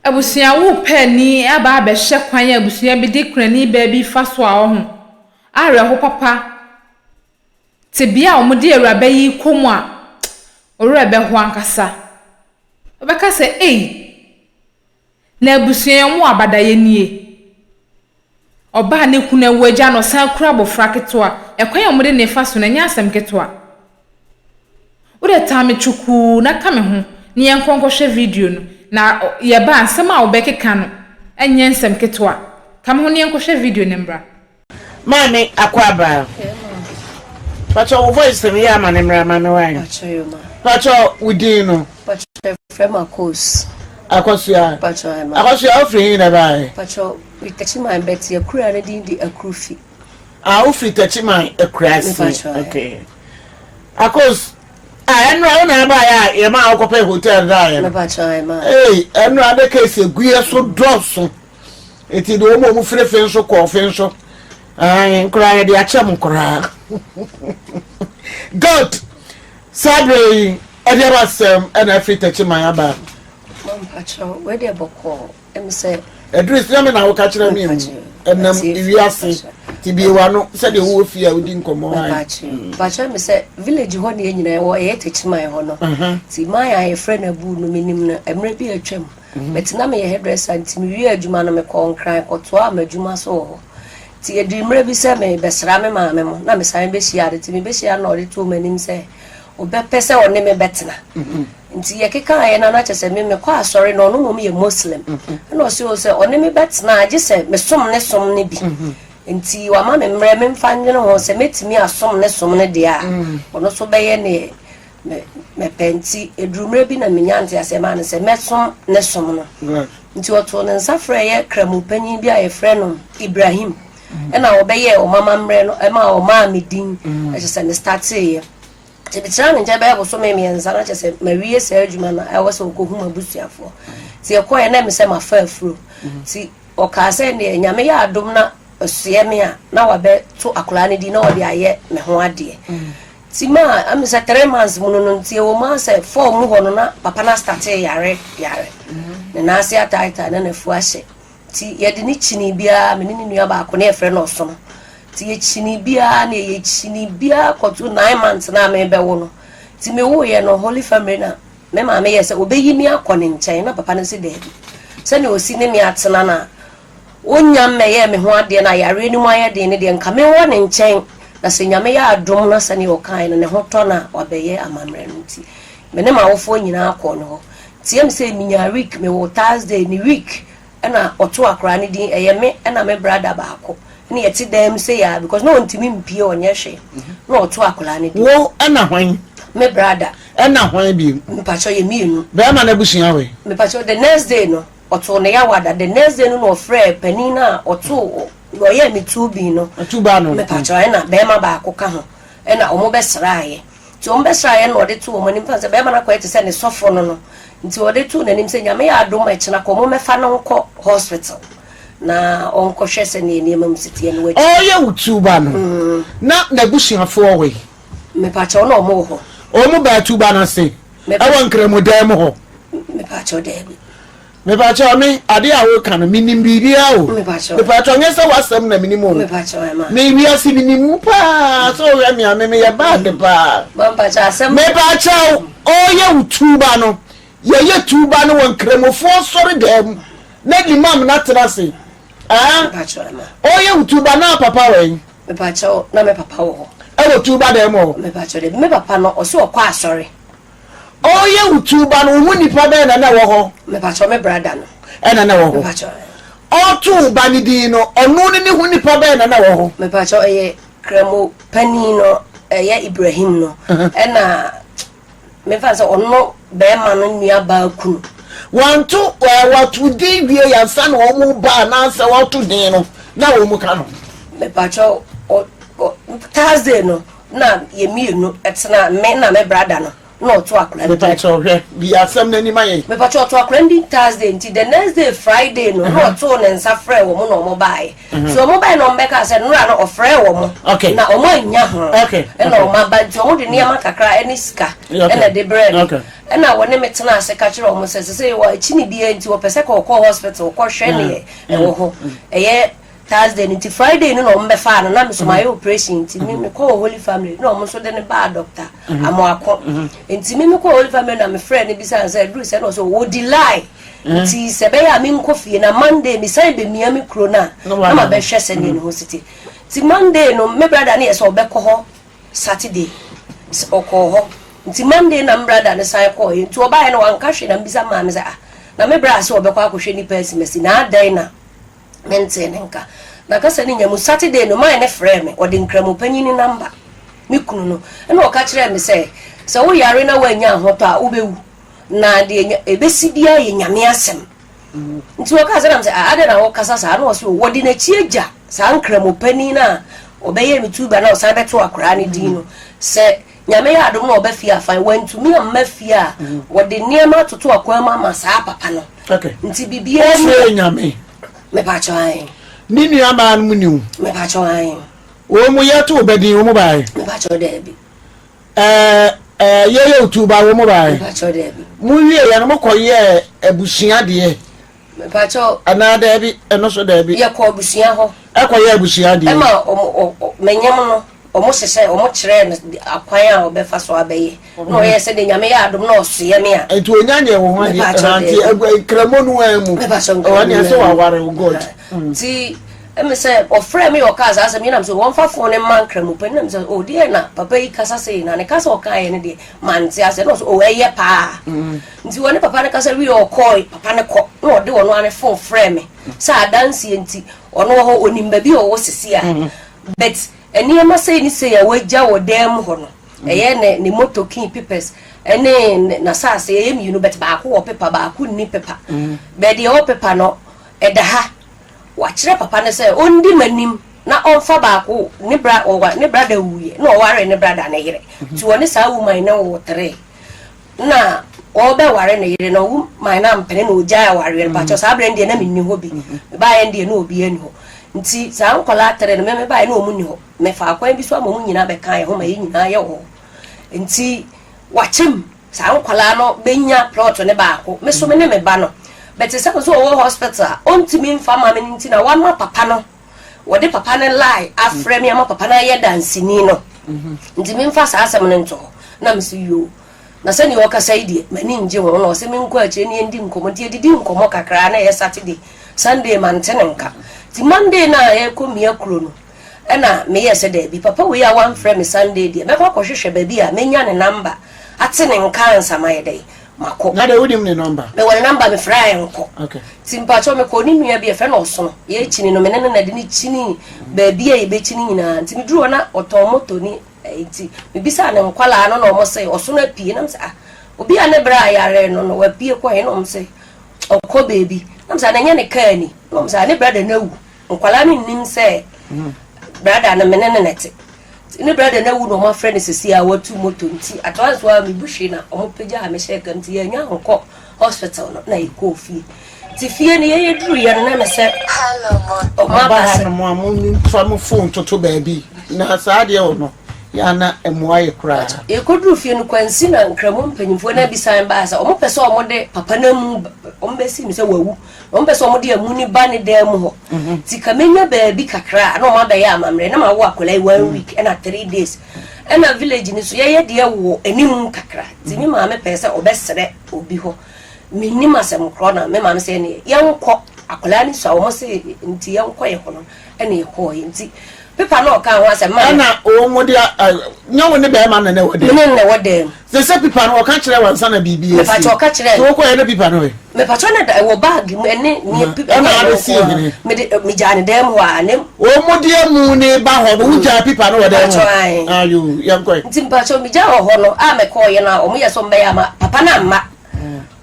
Abusua wo pɛ ani aba abɛhyɛ kwan a abusua bi de kunani baa bi fa so a ɔho awerɛho papa tebea a wɔde awuraba yi kɔ mu a ɔwerɛ bɛho ankasa. Wobɛka sɛ ei na abusua yi wɔn abadayɛ nie. Ɔbaa ne kunu awu agya no ɔsan kura abɔfra ketewa. Ɛkwan a wɔde ne fa so no ɛnyɛ asɛm ketewa. Wode taa me twukuu na ka me ho na yɛnkɔ nkɔhwɛ video no. Na yɛba a nsɛm a wobɛkeka no ɛnyɛ nsɛm ketewa. Ka me ho na yɛnkɔhwɛ video no mmra. Maame Akwaaba. Pacho wo voice no yɛ ama ne mmra ma me wae. Pacho wo din no. Pacho frɛ ma Akos. Akosua. Pacho ɛma. Akosua wo firi hin na bae. Pacho Techiman bɛte akura ne din de Akurufi. Ah wo firi Techiman akurase. Okay. Akos ah ɛnura wo na abaeɛ a yɛma a wokɔpɛ hotel daeɛ no. Pacho ɛma. Ei ɛnura de case eguiɛ so dɔɔso. Eti de wɔn a wɔn firi fe nso kɔɔ fe nso. Ae nkoraa yɛde akyɛ mo koraa. Good. Saa berɛ yi ɛde aba asɛm ɛna afiri Techiman aba. Mampakyɛw wei deɛ bɔkɔɔ ɛmi sɛ. Ɛduru sɛ me na woka kyerɛ me o. Ɛnam wiase ti bie w'ano sɛdeɛ wowɔ fie a wodi nkɔmmɔ ae. Mpakyɛw mi sɛ village hɔ ne yɛn nyinaa ɛwɔ ɛyɛ Techiman hɔ no. Ti man a yɛfrɛ no Abu no menim no mmerɛ bi atwam. But na meyɛ hairdresser nti mewiee adwuma no mekɔɔ Nkran kɔtoaa m'adwuma so wɔ hɔ. Nti ɛdii mmerɛ bi sɛ merebɛsra me maame mo na mesan bɛhyiaa no nti mebɛhyiaa no na ɔde too m'anim sɛ ɔbɛpɛ sɛ ɔne me bɛtena. Nti yɛkekaeɛ no na kyerɛ sɛ me mekɔ asɔre na ɔno mmom yɛ Muslim. Ɛna ɔse o sɛ ɔne me bɛtena a gye sɛ mesom ne som no bi. Nti wama me mmerɛ memfa nwene ho sɛ mɛtumi asom ne som no deɛ a ɔno nso bɛyɛ neɛ Me, mepɛ nti, ɛduru mmerɛ bi na menya nteaseɛ maa no sɛ mɛsom ne som no. Nti ɔtoo ne nsa frɛɛ yɛ Kramu panyin bi a yɛfrɛ no Ibrahim, ɛna ɔbɛyɛɛ ɔma amammerɛ no, ɛma ɔmaa me din, ɛkyɛ sɛ me starteeɛ. Nti metenaa ne nkyɛn bɛyɛ bosome mmiɛnsa na kyɛ sɛ mawie saa adwuma no, ɛwɔ sɛ ɔkɔhu m'abusuafoɔ. Nti ɛkɔeɛ na ɛme sɛ mafa afuro. Nti ɔkaa sɛ neɛ Nyame yɛ adom na ɔsoɛ me a, na wabɛto akwadaa no din na ɔde ayɛ me ho adeɛ. Nti ma ɛmi sɛ 3 months mu no nti ɛwɔ mu asɛ 4 mu hɔ no na papa no astate yare yare ne nan ase ataataa na n'afu ahyɛ. Nti yɛde ne kyini biara, me ne ne nua baako ne yɛfrɛ no Ɔsono, nti yɛkyini biara ne yɛkyini biara kɔto 9 months na mebɛwo no. Nti mewoeɛ no, Holy Family na me maame yɛ sɛ ɔbɛyi me akɔ ne nkyɛn na papa no sɛ daabi, sɛnea ɔsi ne me atena no a ɔnya mmɛyɛɛ me ho adeɛ no a yareɛ no mu ayɛ den no deɛ, nka mewɔ ne nkyɛn na sɛ Nyame yɛ adom na sɛnea ɔkae no ne ho tɔ no a, wabɛyɛ amammerɛ no. Nti me ne m'awofoɔ nyinaa kɔɔ ne hɔ. Nti ɛm sɛ menyaa week, mewɔ Thursday ne week ɛna ɔto akwaraa no din. Ɛyɛ me ɛna me brother baako ɛna yɛte dan mu sɛ yɛ because na ɔntumi mpie ɔnyɛ hwee na ɔto akwaraa no din. Wo ɛna hwan? Me brother. Ɛna hwan bio? Mpakyɛw, yɛ mmienu. Bɛrima no abusua wei? Mepakyɛw, the next day no ɔtoo ne Yawada. The next day no na ɔfrɛ panin no a ɔtoo na ɔyɛɛ me tubi no. Tuba no. Mepakyɛw, ɛna bɛrima baako ka ho ɛna ɔmo bɛsraeɛ. Nti ɔmo bɛsraeɛ na ɔde too ɔmo anim fan sɛ bɛrima no akɔyɛ te sɛ ne sɔfo no. Nti ɔde too n'anim sɛ Nyame yɛ adom ɛkyena kɔ ɔmo mɛfa no nkɔ hospital na ɔnkɔhwɛ sɛnea nneɛma mu si teɛ no wakyi. Ɔyɛ wo tuba no na n'abusuafoɔ wei? Mepakyɛw, na ɔmo wɔ hɔ. Ɔmo baa tuba no ase ɛwɔ nkramodan mu hɔ? Mepakyɛw, daabi. Mepakyɛw, me adeɛ a woka no menim biribiara o. Mepakyɛw. Mepakyɛw, nyɛ sɛ w'asɛm na menim o. Mepakyɛw, ɛma. Me wiase menim mu paa sɛ wohwɛ me a me meyɛ bad paa. Mampakyɛw asɛm. Mepakyɛw, ɔyɛ wo tuba no, yɛyɛ tuba no wɔ nkramofoɔ sɔre dan mu na limam no atena ase. Ah, Mepakyɛw, ɛma. Ɔyɛ wo tuba na papa wɛn? Mepakyɛw, na me papa wɔ hɔ. Ɛwɔ tuba dan mu hɔ? Mepakyɛw, daabi, me papa no ɔsɛ ɔkɔ asɔre. Ɔyɛ wo tuba no, wo ho nipa bɛn na na ɛwɔ hɔ? Mepakyɛw, me brother no. Ɛna na ɛwɔ hɔ? Mepakyɛw. Ɔto wo ba ne din no, ɔno ne ne ho nipa bɛn na na ɛwɔ hɔ? Mepakyɛw, ɛyɛ Kramo panin no, ɛyɛ Ibrahim no, ɛna mefa sɛ ɔno bɛrima no nua baa kunu. Wanto ɛɛ wato din wie yansa na wɔn ba anaasɛ wɔto din no na wɔn ka no? Mepakyɛw, ɔ ɔ Thursday no na yɛ mmienu ɛtena, me na me brother no. na ɔto akora no din. Mepakyɛw hwɛ, bi asɛm no anim ayɛ. Mepakyɛw ɔto akora no din Thursday nti the next day Friday no na ɔtoo ne nsa frɛɛ wɔn na wɔn baeɛ. Nti wɔn baeɛ na wɔn bɛkaa sɛ nnora no ɔfrɛɛ wɔn na wɔn annya ho ɛna wɔn aba nti wɔn de nneɛma kakra ɛne sika ɛna ɛde brɛɛ me. Ɛna wɔne me tenaa ase ka kyerɛɛ wɔn sɛ sesei wɔ akyini biara nti wɔpɛ sɛ kɔ ɔkɔ hospital kɔhwɛ neɛ ɛwɔ hɔ. Ɛyɛ Thursday no nti Friday no na wɔn bɛfaa no na me so mayɛ operation nti me mekɔ wɔ Holy Family na wɔn nso de no baa doctor Amoako nti me mekɔ Holy Family na mefrɛ no bisa no sɛ aduru sɛ na ɔsɛ wɔ delay nti sɛ ɛbɛyɛ a menkɔ fie na Monday mesan bɛmia me kuro no a na mabɛhwɛ sɛdeɛ ne ho si te nti Monday no me brother no yɛ sɛ ɔbɛkɔ hɔ Saturday ɔkɔɔ hɔ nti Monday na me brother no san kɔɔɛ nti ɔbaeɛ no wanka hwee na mebisa maame sɛ ah na me bra sɛ ɔbɛkɔ akɔhwɛ nipa asimasi na adɛn na Mentee ne nka. Na kasa no nya mu. Saturday no, man no frɛɛ me. Ɔde Nkramopanyin no namba, me kunu no, ɛnna ɔka kyerɛɛ me sɛ, Sɛ woyare na woannya ahotɔ a, wobɛwu. Na deɛ nya ɛbɛsi biara yɛ Nyame asɛm. Nti ɔkaa sɛ, na mesɛ, ah, adɛn na wokasa saa? Na ɔse, o, wɔde n'akyi agya saa Nkramopanin no a ɔbɛyɛɛ me tuba na ɔsan bɛtoo akoraa no din no, sɛ Nyame yɛ adom na ɔba fie a fine, wantumi amma fie a, wɔde nneɛma atoto akwan mu ama saa papa no. Okay. Nti biribiara ni. Wofrɛ Nyame. Mepakyɛw ae. Ne nua maa no mu ni wo. Mepakyɛw ae. Wɔn mu yɛ to bɛ din wɔn bae. Mepakyɛw daabi. Ɛɛ ɛɛ yɛ yɛ otu ba wɔn bae. Mepakyɛw daabi. Mo wie yɛ no mo kɔ yɛ abusua deɛ. Mepakyɛw. Anaa daabi ɛno so daabi. Yɛ kɔ abusua hɔ. Ɛkɔ yɛ abusua deɛ. Ɛma ɔmo ɔ menyem no. Wɔhyehyɛɛ, wɔkyerɛɛ no akwan a ɔbɛfa so abɛyɛ. Na ɔyɛɛ sɛdeɛ Nyame yɛ adom na ɔsoɛ me a. Nti onya nyɛ wo ho adeɛ, Mepakyɛw nti daabi. nkramo no ara mu. Mepakyɛw nkramo no ara mu. Ɛsɛ waware wo God. Nti ɛmi sɛ ɔfrɛ me ɔkaa saa asɛm yi na mi sɛ wɔnfa fon no mma nkramo panin na mi sɛ o deɛ na papa yi kasa sei na ne kasa ɔkaeɛ no deɛ mante aseɛ na ɔsɛ o ɛyɛ paa. Nti wɔne papa no kasa wie ɔkɔe papa no kɔ na ɔde ɔno ara ne fon frɛ me sɛ adanseɛ nti ɔno wɔ hɔ onim baabi a ɔwɔ sisi a but Nneɛma sei ne sei a wagya wɔ dan mu hɔ no, ɛyɛ ne ne motor key papers ne n'asase, ɛyɛ mmienu but baako wɔ paper, baako nni paper. But deɛ ɛwɔ paper no, ɛda ha. Wakyerɛ papa no sɛ ɔndi m'anim na ɔmfa baako, ne bra, ɔwa, ne brada wuiɛ na ɔwaree ne brada ne yere. Nti ɔne saa woman no woo three. Na ɔrebɛware ne yere no, woman no ampene na ɔgyae awareɛ no. Pakyɛ saa berɛ no deɛ na menni hɔ bi. Mebaeɛ no deɛ na obiara nni hɔ. Nti saa nkwadaa tere no, me mebaeɛ na wɔn nni hɔ. Mefaa kwan bi so ama wɔn nyinaa bɛkaa yɛn ho ma yɛn nyinaa yɛ wɔ hɔ. Nti wakyɛm saa nkwadaa no bɛnya plot no baako. Me so me ne me ba no. But sɛ nso ɔwɔ hospital a, ɔntumi mfa ma me no nti na wama papa no, wɔde papa no lie afrɛ me ama papa no ayɛ danseni no. Nti memfa saa asɛm no nto hɔ. Na me so yoo. Na sɛdeɛ ɔkasa yi deɛ, m'ani nnye ho. Na ɔse menkɔ akyire na yɛndi nkɔmmɔ. Nti yɛdidii nkɔmmɔ kakra, na ɛyɛ Saturday. Sunday mante ne nka. Nti Monday no a yɛrekɔ Mia kuro no, ɛna meyɛɛ sɛ daabi, papa wei a wamfrɛ me Sunday deɛ, mɛkɔ akɔhwehwɛ baabi a mɛnya ne number ate ne nka ansa mayɛ dɛn, makɔ. Na deɛ wonim ne number? Mewɔ ne number, mefrɛ a ɛnkɔ. Okay. Nti mpakyɛw mekɔɔ ne nua bi, yɛfrɛ no Ɔsono. Yɛrekyini no, me ne no na ɛde no kyinii baabi a yɛbɛkyini nyinaa. Nti meduruu hɔ na ɔtɔn moto ne Nti mebisaa ne nkwadaa no na wɔn se ɔsono apue na mesɛ ah obi a ne bra ayare no no wapue kɔ he na wɔn se ɔkɔ beebi na mesɛ na ɛnyɛ ne kaa ni na wɔn sɛ ah ne brada no awu nkwadaa no nnim sɛ brada no mene ne nɛte ne brada no awu na wɔn afrɛ no sisi a watu moto nti atoa nso a mebu hwee na wɔn pagya a mehyɛ kam nti yɛanya nkɔ hospital no na yɛkɔɔ fie nti fie no yɛyɛ duru yɛ no na me sɛ ɔmo aba sɛ mo a mo fa mo phone toto baabi na saa deɛ wɔ no yɛ ana mmoa yɛ koraa. Yɛkɔduru fie no kwansi na nkramu mpanyinfoɔ no abisan baa sɛ ɔmo pɛ sɛ ɔmo de papa no amu ɔmo bɛsi no sɛ wawu ɔmo pɛ sɛ ɔmo de amu no ba ne dan mu hɔ mhm. nti ka menya baabi kakra na ɔmo abɛyɛ amammerɛ na ma wo akwadaa yi one week ɛna 3 days ɛna village no so yɛyɛ deɛ wɔ anim kakra nti me maame pɛɛ sɛ ɔbɛsrɛ obi hɔ. Mennim asɛm korɔ na me maame sɛ ɛneɛ yɛnkɔ akwadaa no sua wɔn se nti yɛnkɔ yɛ hɔ no ɛne yɛkɔɔ yɛ nti pepa na ɔka ho asɛm ma ɛna wɔn de nyɛ wo ne bɛrima na na ɛwɔ dɛm ne na ɛwɔ dɛm sɛ sɛ pipa no ɔka kyerɛ wɔn nsa na biribi esi mepatwa ɔka kyerɛ so wɔkɔ yɛ ne pipa no yɛ mepatwa ne da ɛwɔ baagi mu ɛne ne pipa ɛna abɛsi ehene mede megyaa ne dɛm hɔ a ne wɔn de emu ne ba hɔ no wogyaa pipa no wɔ dɛm hɔ ayo yɛnkɔ yɛ nti mpatwa megyaa wɔ hɔ no a mekɔɔ yɛ no a wɔn yɛ so mbɛyɛ ama papa no amma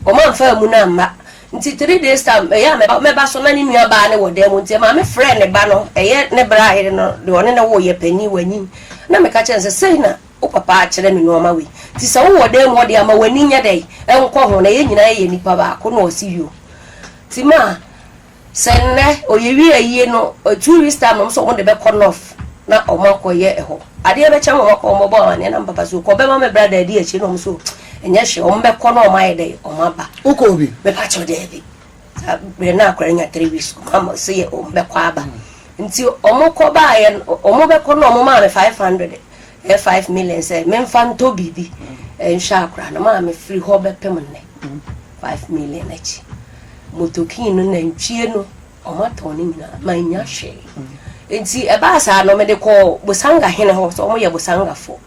Wɔn amfa amu no amma. Nti 3 days time ɛyɛ a mɛba so na ne nua baa no wɔ dan mu nti maame frɛɛ ne ba no ɛyɛ ne bra yere no deɛ ɔne no woyɛ panin wanyin na meka kyerɛ no sɛ sei na Wo papa akyerɛ me nnoɔma wei nti sɛ wowɔ dan mu hɔ deɛ a ma w'ani nyɛ dɛn nkɔ ho na yɛn nyinaa yɛ nnipa baako na ɔse yoo. Nti ma sɛ nnɛ ɔyɛwie ayie no 2 weeks time na ɔmo sɛ ɔmo de bɛkɔ north na ɔmo akɔyɛ ɛhɔ. Adeɛ bɛkyɛ ma ɔmo akɔ ɔmo bɛbɔ amaneɛ na me papa so kɔ bɛma me brother adi akyire na ɔmo so ɛnyɛ hwee ɔmo bɛkɔ na ɔmo ayɛ dɛn ɔmo aba. Wokɔɔ bi? Mepa kyɛw daabi. Saa berɛ na akwadaa nya 3 weeks ɔmo ama sɛ yɛ ɔmo bɛkɔ aba. Nti ɔmo kɔ baayɛ no ɔmo bɛkɔ na ɔmo maa me 500 ɛyɛ 5 million sɛ memfa ntɔ biribi nhwɛ akwadaa no maa me firi hɔ bɛpem nnɛ 5 million akyi motokin no nantwie no ɔmo atɔn no nyinaa manya hwee. Nti ɛbaa saa no mede kɔɔ Bosanga hene hɔ sɛ ɔmo yɛ Bosangafoɔ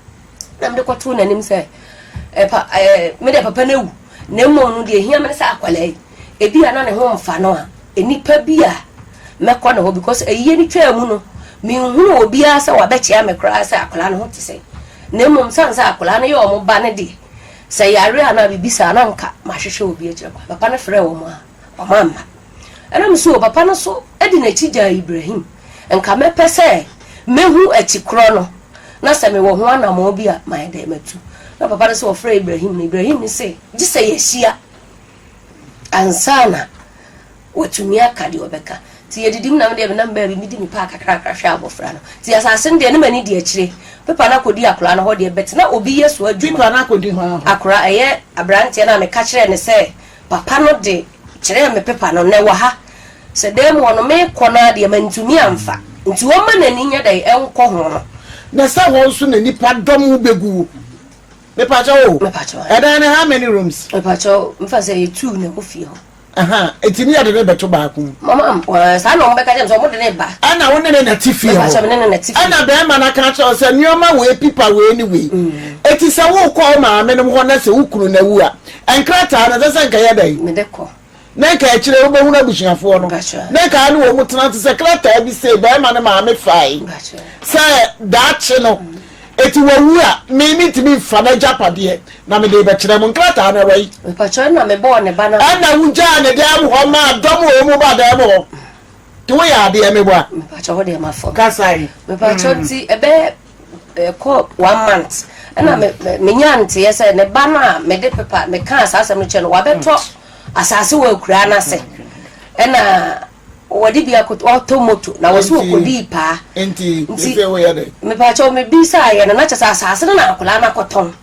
na mede kɔtoo n'anim sɛ ɛpa ɛɛ mede papa no awu na mmom no deɛ ehia me ne sɛ akwadaa yi ebi a na ne ho mfa no a nipa bi a mɛkɔ ne hɔ because ayie no twaa mu no menhunu obiara sɛ wabɛkyea me koraa sɛ akwadaa no ho te sɛ na mmom san sɛ akwadaa no yɛ ɔmo ba no deɛ sɛ yare anaa biribi saa na nka mahwehwɛ obi akyerɛ kwan. Papa no frɛ wɔn a ɔmo amma ɛna so papa no so de n'akyi gyaa Ibrahim nka mɛpɛ sɛ mehu akyi korɔ no na sɛ mewɔ ho anammɔn bi a mayɛ dɛ matu na papa no sɛ wɔfrɛ Ibrahim no Ibrahim no sɛ gye sɛ yɛahyia ansa na watumi aka deɛ ɔbɛka. Nti yɛdidi mu na medeɛ menam baabi medi me paa kakrakra hwɛ abɔfra no. Nti asase no deɛ ne m'ani di akyire pepa no akɔdi akora no hɔ deɛ bɛt na obi yɛ so adwuma. Pepa no akɔdi hɔ? Akora ɛyɛ aberanteɛ no a meka kyerɛɛ ne sɛ papa no de kyerɛɛ me pepa no na ɛwɔ ha sɛ dan mu hɔ no mekɔ no adeɛ mantumi amfa nti wɔma n'ani nyɛ dɛn ɛnkɔ ho no. Na sɛ hɔ nso na nipa dɔm bɛgu wo mepakyɛ o. Mepakyɛ. Ɛdan no how many rooms? Mepakyɛ mfa sɛ yɛ two na ɛwɔ fie hɔ. Eti ne yɛde ne bɛto baako mu? Mama saa na ɔmo bɛka kyerɛ me sɛ ɔmo de ne ba. Ɛna wo ne ne na te fie hɔ? Mepakyɛ me ne ne na te fie. Ɛna bɛrima no aka kyerɛ wo sɛ nneɛma wei pipa wei ne wei eti sɛ wokɔ wo maame nom hɔ na sɛ wo kunu na wu a nkrataa no ɛsɛ sɛ nka yɛ dɛn? Mede kɔ. Na nka akyire wobɛhunu abusuafoɔ no na nka ne wɔn mu tena te sɛ krataa bi sei bɛrima ne maame fae sɛ daakye no eti wawu a me mentumi nfa n'agyapadeɛ na mede bɛkyerɛ mo nkrataa no ɛwɔ yi. Mepakyɛ na mebɔɔ ne ba no. Ɛna wogyaa ne dan mu hɔ maa dɔm wɔ mu ba dan mu hɔ nti woyɛ adeɛ meboa. Mepakyɛ hɔ deɛ mafam. Kasae. Mepakyɛ nti ɛbɛyɛ ɛkɔ one month ɛna me menya nteɛ sɛ ne ba no a mede pepa mekaa saa asɛm no kyerɛ no wabɛtɔ asase wɔ akuraa no ase ɛna wɔde bi akɔtɔ ɔtɔ moto na wɔsi wɔkɔdii paa. Nti nti woyɛ dɛ? Mepakyɛ mebisa yɛ no na kyɛ sɛ asase no na akwadaa no akɔtɔn.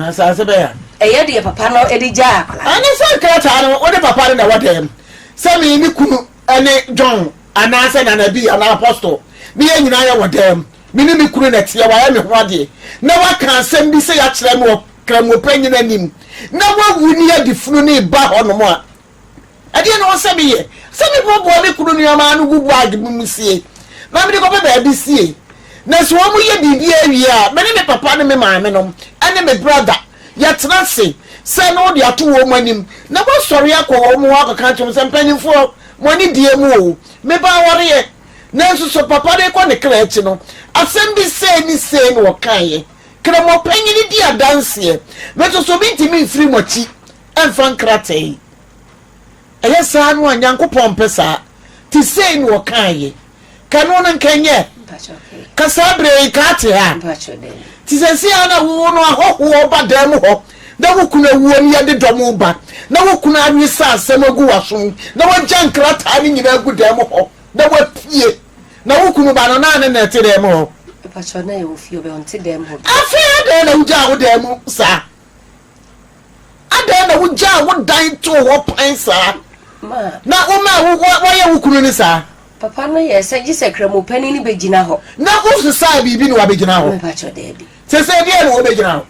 Asase bɛyɛ ɛyɛ deɛ papa no de gyaa akwadaa. Ɛne sɛ nkrataa no wode papa no na ɛwɔ dɛm sɛ me ne kunu ne John anaasɛ Nana bi anaa Apostle ne yɛn nyinaa yɛwɔ dɛm me ne me kunu na ɛteɛ wayɛ me ho adeɛ na waka asɛm bi sɛ yɛakyerɛ me wɔ kramopanyin anim na wawu ne yɛde funu ne ba hɔnom a ɛdeɛ na ɔsɛ meyɛ sɛ meboaboa me kunu nneɛma ano gu bag mu sie na mede kɔpɛ baabi sie na sɛ wɔn yɛ biribi awie a me ne me papa ne me maame nom ne me brother yɛtena ase sɛ na wɔde ato wɔn anim na wɔasɔre akɔ wɔn hɔ akɔka kyerɛ wɔn sɛ mpanyinfoɔ mo ani die mu o me ba awareɛ nanso so papa de kɔ ne kra akyi no asɛm bi sei ne sei na ɔkaeɛ kramɔpanyini di adanseɛ me nso so mentumi mfiri mo akyi ɛmfa nkrataa yi ɛyɛ saa no a Nyankopɔn mpɛ saa te sei na ɔkaeɛ ka no no nkɛnyɛ ka saa berɛ yi ka ate ha te sɛ sia na wo no ahɔhoɔ ba dan mu hɔ na wo kunu awuo no yɛde dɔm ba na wo kunu awe sa asɛm agu w'asom na wagya nkrataa no nyinaa agu dan mu hɔ na wapue na wo kunu ba no naa ne na ɛte dan mu hɔ. Afei adɛn na wogyaa wo dan mu saa? Adɛn na wogyaa wo dan too hɔ pan saa na woma wɔyɛ wo kunu ne saa? Papa no yɛ sɛ gye sɛ kramopani no bɛgyina hɔ. Na wosesaa biribi na wabɛgyina hɔ? Mepakyɛ daabi. Sɛ sɛ deɛ na wɔbɛgyina hɔ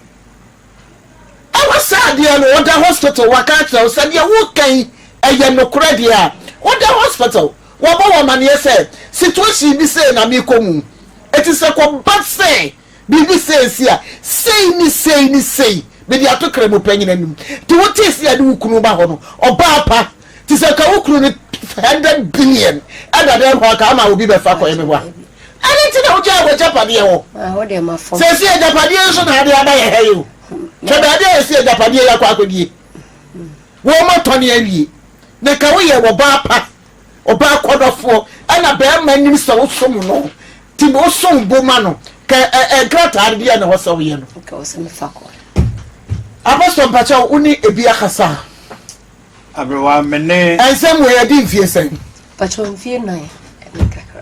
ɛwɔ saa deɛ no ɔda hospital waka akyerɛ wo sɛ deɛ woka yi ɛyɛ nokorɛ deɛ a ɔda hospital wɔbɔ wɔ amaneɛ sɛ situation bi sei na mekɔ mu ɛti sɛ kɔba sɛ biribi sei si a sei ne sei ne sei mede ato kra mu panyin anim nti wotee sɛ yɛde wo kunu ba hɔ no ɔbaa pa te sɛ ka wo kunu no 100 billion ɛda dɛm hɔ aka ama obi bɛfa kɔyɛ me hɔ a ɛne nti na wogyaa w'agyapadeɛ hɔ sɛ si agyapadeɛ nso na ade aba yɛ ha yi o hwɛ baabi a yɛsi agyapadeɛ yi akɔ akɔdie wɔn atɔne awie na ka woyɛ ɔbaa pa ɔbaa kɔdɔfoɔ ɛna bɛrima nim sɛ wosom no nti wosom bo ma no. Kɛ ɛ nkrataa no deɛ na ɛwɔ sɛ woyɛ no. Nka wɔ sɛ mefa kɔ. Apostol mpakyɛw wo ne ebi akasa? Aberewa me ne. Nsɛm wei ɛdi mfie sɛn? Mpakyɛw mfie nan ɛne kakra.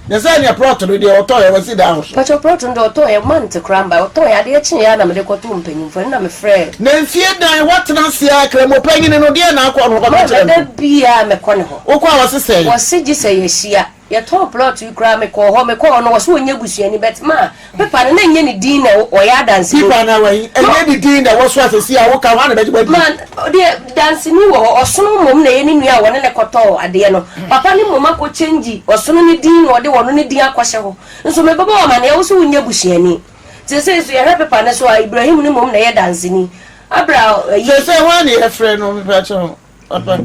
Na sɛ neɛ plot no deɛ ɔtɔɔ yɛ wasi dan so. Mpakyɛw plot no deɛ ɔtɔɔ yɛ month koraa mba ɔtɔɔ yɛ adeɛ kyeeɛ ara na mede kɔtoo mpanyinfoɔ ɛno na mefrɛɛ. Na mfie nan woatena ase ara Kramopanyini no deɛ na akɔ no kɔka kyerɛ no. Da biara mekɔ ne hɔ. Wokɔ a wɔse sɛn? Wɔse gye sɛ yɛhyia. Yɛtɔn plot yi koraa mekɔɔ hɔ mekɔɔ hɔ no wɔse ɔnyɛ busuani but ma paper no na ɛnyɛ ne din na ɔyɛ adanseni. Paper no wɔ he? Ɛnyɛ ne din na ɛwɔ so a sɛsi a woka hwan na bɛgye wadi? Ma deɛ danseni wɔ hɔ ɔsono mmom na ɛyɛ ne nua a wɔne no kɔtɔɔ adeɛ no papa no mmom akɔ change ɔsono ne din na ɔde ɔno ne din akɔhyɛ hɔ nso mebɛbɔ wo amaneɛ wo se wonyɛ busuani nti sɛsei nso yɛhwɛ paper no so a Ibrahim no mmom na ɛyɛ danseni abra ayi. Sɛsei hwan na yɛfrɛ no mepakyɛw? Papa.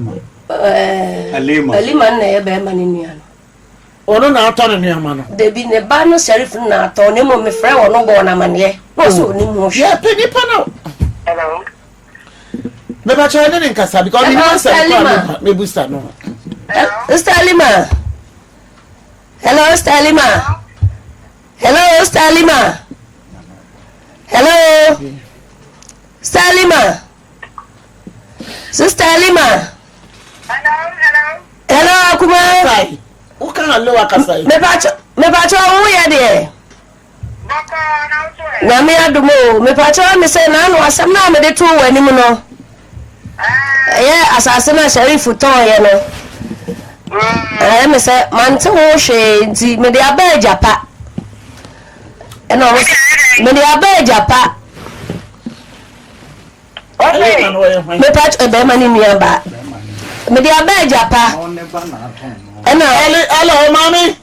Alima. Alima no na ɛyɛ bɛrima no nua no. Ɔno na atɔ ne nneɛma no. Dabi ne ba no Sharif no na atɔ na mmom mefrɛ wɔ no bɔɔ no amaneɛ na ɔsɛ oh. ɔnim ho hwee. Yɛpɛ nipa no. Hello. Mepakyɛ ɛne ne nkasa because menim asɛm kɔ a mebusa no. Sister Alima. Hello, Sister Alima. Hello, Sister Alima. Hello. Sister Alima. Sister Alima. Hello, hello. Hello, Akuma. Kai, wo ka hello akasa yi. Mepacho, mepacho wo yɛ deɛ. Bɔkɔ na wo so ɛ. Nyame adom o, mepacho me sɛ n'ano asɛm no a mede too w'anim no. Ɛyɛ asase no a Sharif tɔn yɛ no. Ɛyɛ me sɛ mante ho hwee nti mede aba agya pa. Ɛna ɔmo mede aba agya pa. Mepa kyɛw bɛrima ne nua baa. Mede aba agya pa. Ɛna. Ɛle ɛlɛ o maame.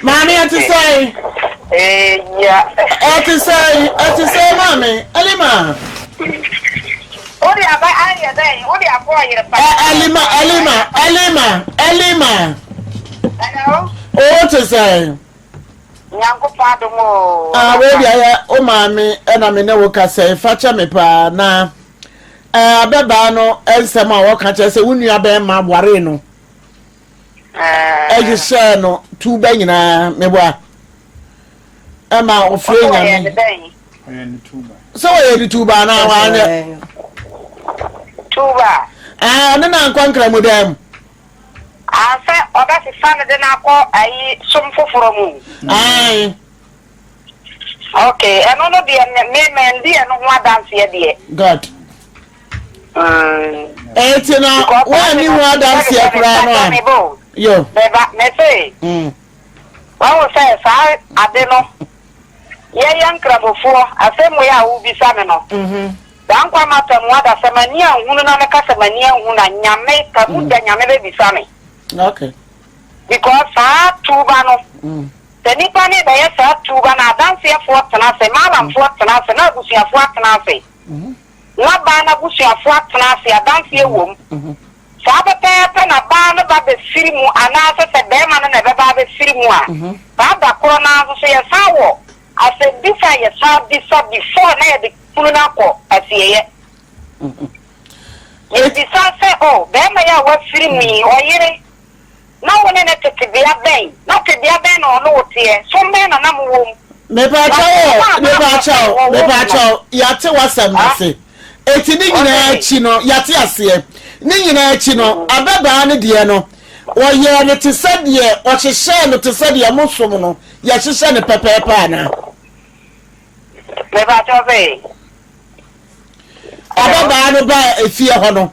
Maame ɛte sɛn. Ɛte sɛn ɛte sɛn maame Elima. Wode aba ayɛ dɛn wode akɔ ɔyere pa. Elima Elima Elima Elima. Hello. O te sɛn. Nyankopɔn adom oo. Ah wei deɛ yɛ wo maame ɛna me ne wo kasa yi fa kyɛ me paa na ɛɛ abɛbaa no nsɛm a wɔka kyerɛ sɛ wo nua bɛrima waree no ɛhyehyɛɛ no tuba nyinaa meboa ɛma ɔfrɛ nyame sɛ wɔyɛ ne tuba anaa wanyɛ tuba ɛɛ ɔne na nkɔ nkramodan mu Ah sɛ ɔbɛsesa no de no akɔ ayi som foforɔ mu. Ae. Ok, ɛno no deɛ me me mandi ɛno ho adanseɛ deɛ. Good. Mm. Eti na Because woanni ho adanseɛ koraa no a. Yo. Meba, me se. Mm. Wahu sɛ saa ade no, yɛyɛ nkramofoɔ, asɛm wei a wobisa me no, Mm-hmm. Saa nkwa mata mu ada sɛ m'ani anhunu na meka sɛ m'ani anhu na Nyame ka mu da Nyame bɛbisa me. Okay. Because saa tuuba no sɛ nipa no rebɛyɛ saa tuuba no adanseɛfoɔ tena ase, maalamfoɔ tena ase, na abusuafoɔ atena ase, na baa no abusuafoɔ atena ase adanseɛ wɔ mu. Saa pɛpɛɛpɛ na baa no ba bɛfiri mu anaasɛ sɛ bɛɛma no na ɛbɛba abɛfiri mu a, saa da korɔ no ara nso so yɛsan wɔ Asɛmbisa a yɛsan bisa before na yɛde funu no akɔ asieeɛ. Yɛbisa sɛ, oh, barima yi a wafiri mu yi, ɔyere, na wo ne no te tebea bɛn? Na tebea bɛn na ɔne wo teɛ? Som bɛn na na mowɔ mu? Mepaakyɛw o, mepaakyɛw, mepaakyɛw, yɛate w'asɛm no ase. Eti ne nyinaa akyi no, yɛate aseɛ. Ne nyinaa akyi no, ababaa no deɛ no, wɔyɛɛ no te sɛ deɛ, wɔhyehyɛɛ no te sɛ deɛ mosom no. Yɛhyehyɛ no pɛpɛɛpɛ anaa? Mepakyɛw sɛ. Ababaa no baa efie hɔ no,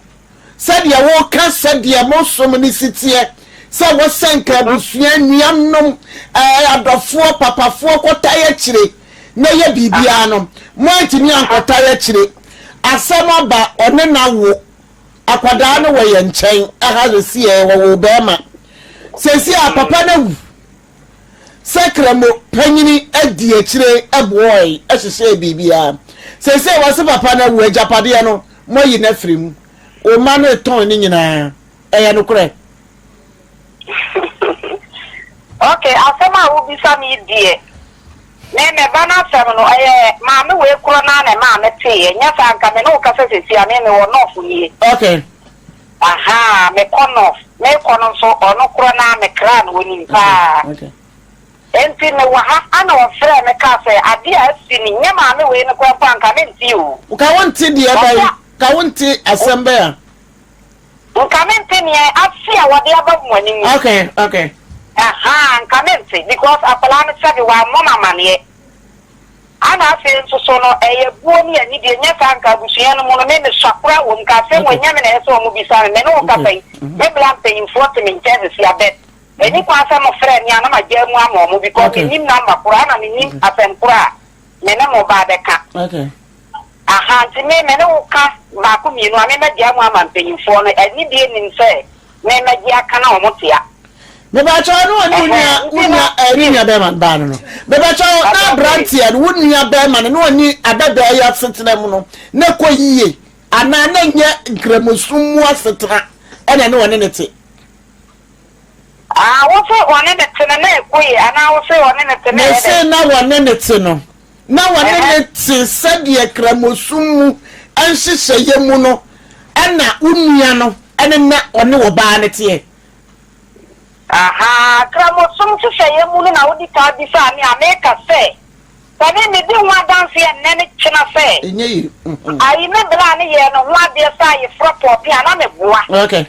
sɛdeɛ woka sɛdeɛ mo som no si teɛ, sɛ wɔsɛ nka abusua, nuanom, ɛɛ adɔfoɔ, papafoɔ kɔtae akyire na yɛ biribiara no, moantumi ankɔtae akyire. Asɛm aba, ɔne no awo. Akwadaa no wɔ yɛn nkyɛn ha seesei, wɔwoo barima. Seesei a papa no awu. Sɛ Kramo panyini di akyire boɔe hyehyɛɛ biribiara. Seesei wɔse papa no awu, agyapadeɛ no moayi no afiri mu. Wo mma no retɔn ne nyinaa. Ɛyɛ nokorɛ? Ok, asɛm a wobisa me yi deɛ, me me ba no asɛm no, ɛyɛ maame wei korɔ no ara na ɛmaa meteeɛ, nyɛ saa anka me ne wo kasa seesei a, me mewɔ North nie. Ok. Ahaa mekɔ north mekɔ no nso ɔno korɔ naa me kra no onim paa. Okay. Enti mewɔ ha, ana ɔfrɛɛ me kaa sɛ, Adeɛ a asi ni, nyɛ maame wei no koraa mpo a anka mente o. Ka wonte deɛ bɛn? Ɔse a. Ka wonte asɛm bɛn a? Nka mente neɛ asi a wɔde aba mo anim yi. Okay, okay. Ahaa, nka mente because akwadaa no sɛbe wammɔ me amaneɛ. Ana afei nso so no, ɛyɛ buo ne anidie, nyɛ saa nka abusua no mu no, me mesua koraa wɔ mu, nka asɛm wei nyɛ me na ɛyɛ sɛ wɔn bisa me, me ne wo kasa yi, me bra mpanyinfoɔ te me nkyɛn sisi a, but ɛni kwan sɛ mo frɛ me a na magyaa mu ama wɔn because mennim number korɔ ana mennim asɛm korɔ a me ne mo ba abɛka. Aha, nti me me ne wo ka baako mmienu a, me mɛgyaa mu ama mpanyinfoɔ no, anidie nim sɛ me mɛgye aka na wɔn te a. Mebakyɛw ne ɔne wo nua wo nua ɛɛ ne nua bɛrima baa no no. Mebakyɛw na aberanteɛ no wo nua bɛrima no ne ɔne abɛbɛɛ yi asetena mu no na ɛkɔ yie anaa na nyɛ nkramosom mu asetena ɛna ne ɔne ne te. Ah, wo se ɔne ne te no na ɛkɔ yie anaa wo se ɔne ne te na ɛyɛ Mese dɛn? na wɔne ne te no na wɔne ne te sɛdeɛ kramosom mu nhyehyɛeɛ mu no ɛna wo nua no ɛne na ɔne ɔbaa no teɛ. Ahaa, Kramosom nhyehyɛeɛ mu no na wodi kan bisaa me a meka sɛ, sɛ me medi ho adanseɛ nnɛ ne kyena sɛ, Ɛnyɛ yie. ayi me bra no yɛɛ ne ho adeɛ sɛ ayeforɔ pɔɔpe a na meboa. Okay.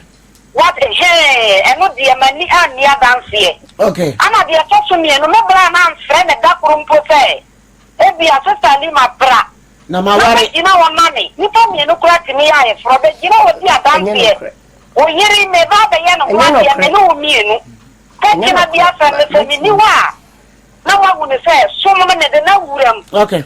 What ehee, ɛno deɛ m'ani anni adanseɛ. Okay. Ana deɛ ɛtɔ so mmienu, me bra no amfrɛ me da koro mpo sɛ, ebia Sister Lima bra Na na maware. bɛgyina hɔ ma me. Nnipa mmienu koraa tumi yɛ ayeforɔ, bɛgyina hɔ di Ɛnyɛ adanseɛ. nokorɛ. Wo yere meba abɛyɛ ne ho Ɛnyɛ adeɛ, me nokorɛ. ne wo mmienu. Sɛ Ɛnyɛ kyena bi nokorɛ. asɛm no, sɛ menni Mɛtumi. hɔ a, na woahu no sɛ som no mede no awura mu. Okay.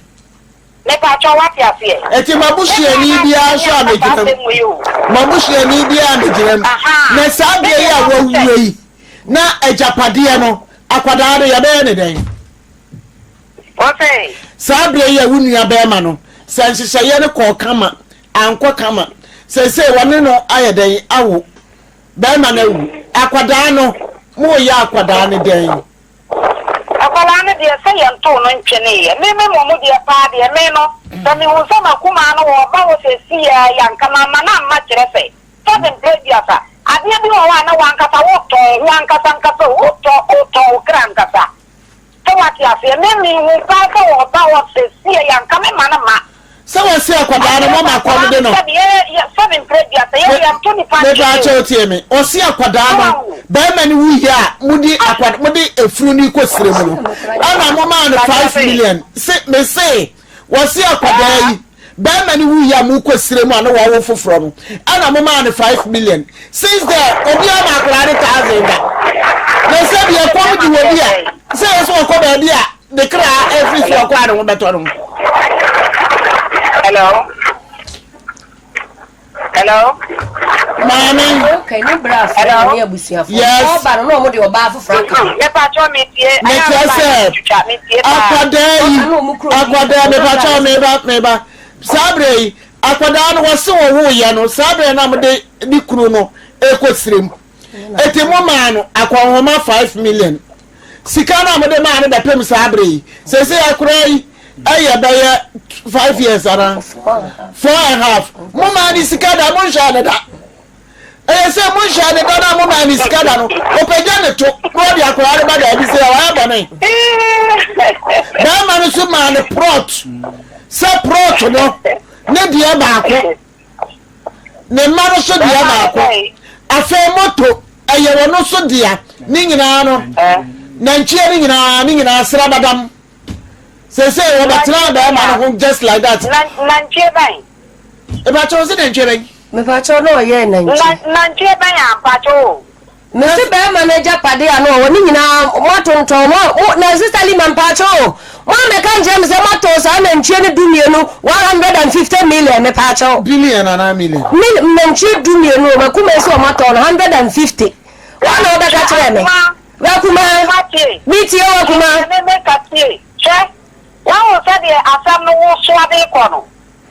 Mepakyɛw, woate aseɛ? Eti Me bra m'abusuani no biara amfrɛ me nso a anka saa megyina mu. asɛm wei o. M'abusuani biara a megyina mu. Ahaa. Na saa Me berɛ yi deɛ a mahu sɛ. wawuo yi, na agyapadeɛ no, akwadaa no, yɛbɛyɛ ne dɛn? Ɔse. Saa berɛ yi a wo nua bɛrima no, sɛ nhyehyɛeɛ no kɔɔ kama, ankɔ kama, seesei wɔne no ayɛ dɛn awo, bɛrima no awu, akwadaa no, moreyɛ akwadaa no dɛn? Akwadaa no deɛ sɛ yɛntoo no ntweneeɛ. Me me mmom deɛ paa deɛ, me no, sɛ mehu sɛ m'akumaa no wɔreba hɔ seesei ara yi a, nka mamma no amma kyerɛ sɛ, sɛbe mprɛ aduasa, adeɛ bi wɔ hɔ a na w'ankasa wotɔn wo ho ankasa ankasa o, wotɔ, wotɔn wo kra ankasa. Sɛ wate aseɛ? Me mehu paa sɛ ɔba hɔ sesie a nka me ma no ma. Sɛ wɔse akwadaa no mama kɔm de no. Sɛbi yɛ yɛ sɛbi mpere dua sɛ yɛ yɛ nto nipa Me ntwene paa o. kyɛw tie me. Ɔse akwadaa no bɛɛma no wu yɛ a mode akwadaa mode efunu no kɔ sire mu no ɛna mo maa no 5 million se me se Wɔse akwadaa yi bɛɛma no wuiɛ a mokɔ sire mu a na wawo foforɔ no ɛna momaa no 5 million since there obiara ma akwadaa no thousand da na sɛ deɛ ɛkɔm de wɔ bi a sɛ yɛ sɛ ɔkɔ baabi a ne kra ɛfiri so ɔkɔ a ne ho bɛtɔ no. Hello. Hello. Maame. Okay, ne bra afrɛ no ne abusuafo. Yes. Ɔba no na ɔmo de ɔbaa foforɔ aka ho. Mepakyɛw metie. Mekyerɛ sɛ akwadaa yi akwadaa mepakyɛw meba meba saa berɛ yi akwadaa no wɔse wɔwoeɛ no saa berɛ na mode ne kunu no ɛkɔ sirem eti mo maa no akɔnhoma 5 million Sika no a mode maa no bɛpem saa bere yi, seesei akora yi ɛyɛ bɛyɛ five years ana four and half. Mo maa ne sika da, mo nhwɛɛ ne da. Ɛyɛ sɛ mo nhwɛɛ ne da na mo maa ne sika da no, ɔpagya ne to na ɔde akora no ba daabi sɛ wayɛ bɔne. Bɛrima no so maa ne prɔt sɛ prɔt no ne deɛ baako. Ne mma no so dea baako. Afei moto, ɛyɛ wɔn nso dea. Ne nyinaa no, nantwie no nyinaa, ne nyinaa srabadam. Seesei wɔbɛtena bɛrima no ho just like that. Nantwie bɛn? Ebakyɛw sɛ nantwie bɛn? Mepakyɛw na ɔyɛɛ nantwie. Nantwie bɛn a mpakyɛw o? Mese bɛɛma no agyapade a na ɔwɔ ne nyinaa moatontɔn mo mo na sister Lima mpaakyɛw o mo ammɛka nkyerɛ me sɛ moatɔn saa nantwie no dumienu 150 million mepaakyɛw. Billion anaa million? Mil nantwie dumienu o makuma yi sɛ ɔmo atɔn no 150 wɔn na wɔbɛka kyerɛ me wakuma metie wakuma. Hwɛ wahu sɛdeɛ asɛm no wosoa de kɔ no.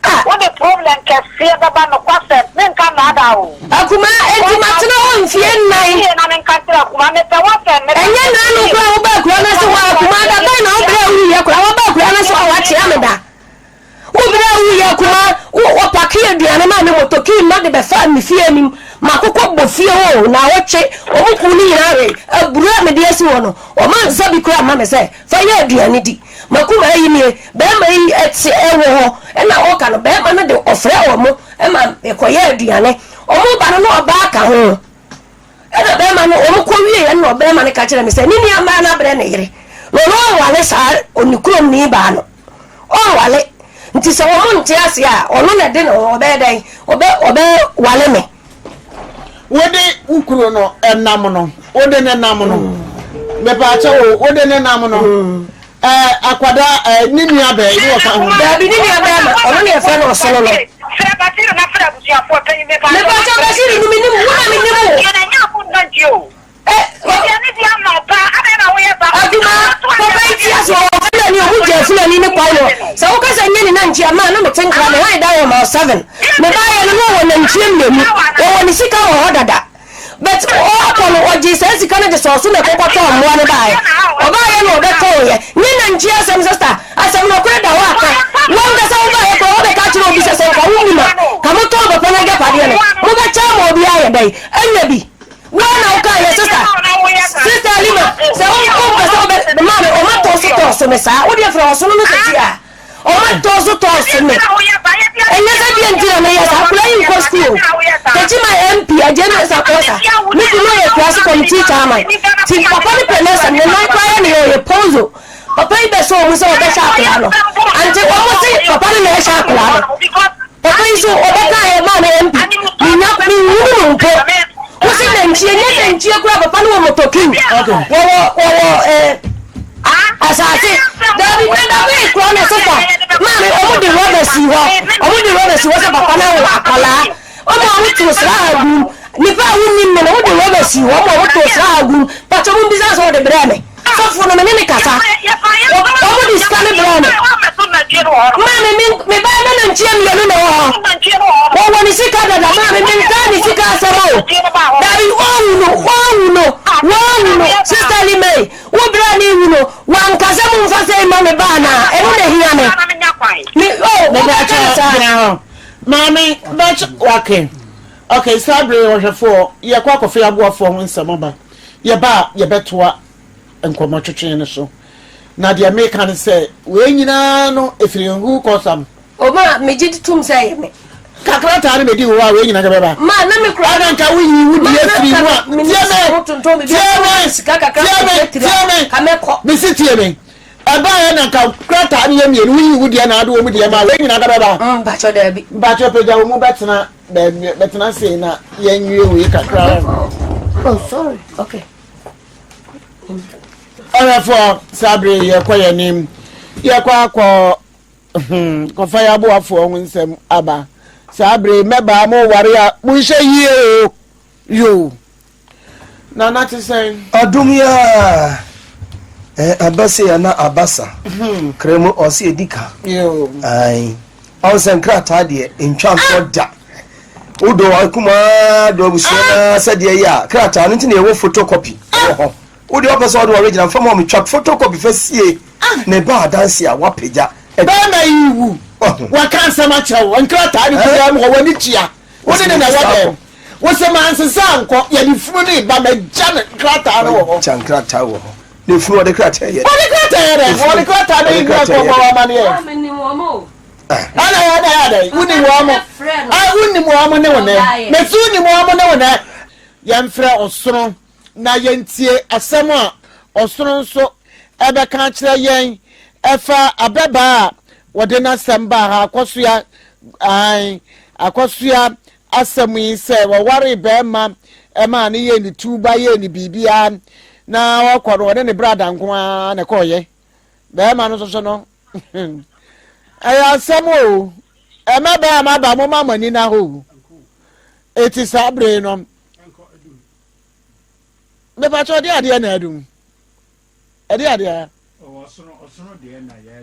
Ah! Wode problem kɛseɛ bɛba nokwasɛm menka nnaadaa wo. Akuma, enti matena hɔ mfie nnan. Tie na menka nkyerɛ Akuma, mepɛ w'asɛm, mepɛ Ɛnyɛ sɛ nnaano metie. koraa wobaa akura no ase hɔ a, Akuma, da bɛn na wo berɛ a wuiɛ koraa wobaa akura no ase hɔ a woakyea me da? Wo berɛ a wuiɛ Akuma, wo wɔpake aduane maa me motokii mma de bɛfaa me fie anim, makokɔ bɔ. wɔ fie hɔ o, naawɔtwe, wɔn kuw no nyinaa we aburo a mede asi hɔ no, wɔansa bi koraa amma me sɛ fa yɛ aduane di. M'akoma yi nie, barima yi te wɔ hɔ na ɔreka no, barima no de ɔfrɛɛ wɔn ma mekɔyɛɛ aduane. Wɔreba no na ɔbaa ka ho. Ɛna bɛrima no, wɔn kɔ wieɛ no na ɔbɛrima no ka kyerɛ me sɛ ne nua baa no abrɛ ne yere na ɔno ɔnwale saa ɔne kurom ni baa no ɔnwale nti sɛ wɔn nte ase a ɔno na ɛde ne ho ɔbɛyɛ dɛn ɔbɛ ɔbɛwale me. Wode wo kunu no nam no wode ne nam no mepaakyɛ wo wode ne nam no ɛɛ akwadaa ɛɛ ne nua bɛn ne ɔka ho. Daabi ne nua bɛn ma ɔno ne yɛfrɛ no ɔsono no. Frɛ Basiru na frɛ abusuafoɔ panyin mepaakyɛ. Mepaakyɛ Basiru no menim wo na menim wo. Adwuma papa yi ti ase ɔwɔ Fulani ɔmo gya Fulani ne kwan no sɛ woka sɛ nyɛ ne nantwie a maa na mete nkra me han da wɔ mile 7 mebaayɛ no na ɔwɔ nantwie mmienu ɔwɔ ne sika wɔ hɔ dada. But ɔɔkɔ no ɔgyee saa sika no de sɔɔ so na ɛkɔkɔtɔɔ mmoa no baeɛ. Ɔbaeɛ na ɔbɛtɔeɛ. Nyɛ nantwie asɛm sister, asɛm nɔkorɛ da hɔ a ka. Wankasa wobaeɛ koraa wabɛka akyerɛ obi sɛ sɛ nka wonim a ka motɔn papa no agyapadeɛ no mobɛkyɛ ama obiara ayɛ dɛn anya bi. Woa na wokaeɛ sister. Sister Alima sɛ wompɛ sɛ wobɛ maame ɔma tɔɔ so tɔɔ so me saa wodeɛ frɛ ɔsono no sɛsi a. Ɔma tɔ so tɔ so me. Ɛnyɛ sɛ deɛ nti na meyɛ saa. Akwadaa yi nkɔ sukuu o. Techiman MP Adjei Mensah Korsah, me kunu ɔyɛ Kurase committee chairman. Ti papa no pɛ n'asɛm, ne nan koraa yɛ ne yɛ ɔyɛ ponzo. Papa yi bɛsɔ wɔn sɛ ɔbɛhyɛ akwadaa no. Ante wɔn se papa no na ɛhyɛ akwadaa no. Papa yi so ɔbɛka yɛ maa me MP. Menya menhunu no mpo. Wo se nantwie, nyɛ nantwie koraa papa no wɔ motokin. Wɔwɔ wɔwɔ ɛɛ. Eh, Asase, Dabi, na dabi kura na sista maame ɔmo de rɔba si hɔ, ɔmo de rɔba si hɔ sɛ papa no awo akwadaa, ɔmo a ɔmo to sra ha gum, nipa a wonim me no ɔmo de rɔba si hɔ, ɔmo a ɔmo to sra ha gum, pàtó mo bisa sɛ ɔde brɛ me, sɔfo no me ne ne kasa, ɔmo de sika no brɛ me, maame me me ba na nantwie mmienu na ɛwɔ hɔ, wɔwɔ ne sika dada, maame me nka ne sika asɛm o, dabi wɔnwu no, wɔnwu no, wɔnwu no, sista Limei. Wo berɛ a merewu no, wanka sɛ momfa sei mma me ba anaa? Ɛno na ɛhia me. Me, oh, wobɛka no saa. Gyina hɔ. Maame, bɛkyɛ, wake. Okay, saa bere yi ɔhwɛfoɔ, yɛkɔ akɔfa yɛn aboafoɔ ho nsɛm aba. Yɛba a, yɛbɛtoa nkɔmmɔtwetwe no so. Na deɛ meka ne sɛ, wei nyinaa no, ɛfiri nhu kɔsam. O ma megye di tom sɛ ɛyɛ me. Ka krataa no bɛdi wo hɔ a wei nyina nka bɛba. Ma na me kura. Ana nka woyi wo deɛ firi mu a. Tie me, tie me, tie me, tie me. Mesi tie me. Ɛbaeɛ na nka krataa no yɛ mmienu woyi wo deɛ na ade wɔ mu deɛ ma wei nyina nka bɛba. Mm, mpakyɛ daabi. Mpakyɛ pagya wo mu bɛtena baabi bɛtena sei na yɛnwie wei kakra. Oh, sorry. Okay. Ɔhwɛfoɔ saa bere yɛkɔ yɛn anim yɛkɔ akɔ Hmm, kɔfa yɛ aboafoɔ ho nsɛm aba. Saa bere yi mmɛbaa mo ware a monhyɛ yie o. Yoo. Nana te sɛn? Adom yi a eh, aba sei ana aba sa. Hmm. Kremo ɔse edi ka. Yoo. Ae. Ɔn sɛ nkrataa deɛ ntwa ntorɔ da. Wodɔ akumaa dɔ abusua na sɛdeɛ yɛ a krataa no nti na yɛwɔ photocopy wɔ hɔ. Wo deɛ ɔpɛ sɛ ɔde original fa ma ɔmo twa photocopy fa sie ne ba adanse a wapagya. Bɛɛma yi wu waka nsɛm akyerɛ wo nkrataa ne gu dɛm hɔ w'ani tua wo ne ne na ɛwɔ dɛm wo se mansesa ankɔ yɛde funu ne ba magya ne nkrataa no wɔ hɔ. Gya nkrataa wɔ hɔ na efunu ɔde krataa yɛ dɛ. Ɔde krataa yɛ dɛ ɔde krataa bɛyi nua kɔ bɔ amaneɛ. Ɛna yɛ dɛ yɛ dɛ wonim wɔn mo wonim wɔn mo ne wo nɛ mesi wonim wɔn mo ne wo nɛ yɛmfrɛ ɔsono. na yɛntie asɛm a ɔsono nso bɛka akyerɛ yɛn ɛfa abɛbaa a wɔde n'asɛm baa ha akɔsoa ae akɔsoa asɛm yi sɛ wɔwaree bɛrima ɛmaa no yɛɛ ne tuuba yɛɛ ne biribiara na ɔkɔ no ɔne ne brada nko ara na ɛkɔɔyɛ bɛrima no nso so no ɛyɛ asɛm o ɛmɛbaa ma ba mo ma mo ani na hɔ o eti saa bere no Mepakyɛ ɔde adeɛ na adum. Ɛde adeɛ.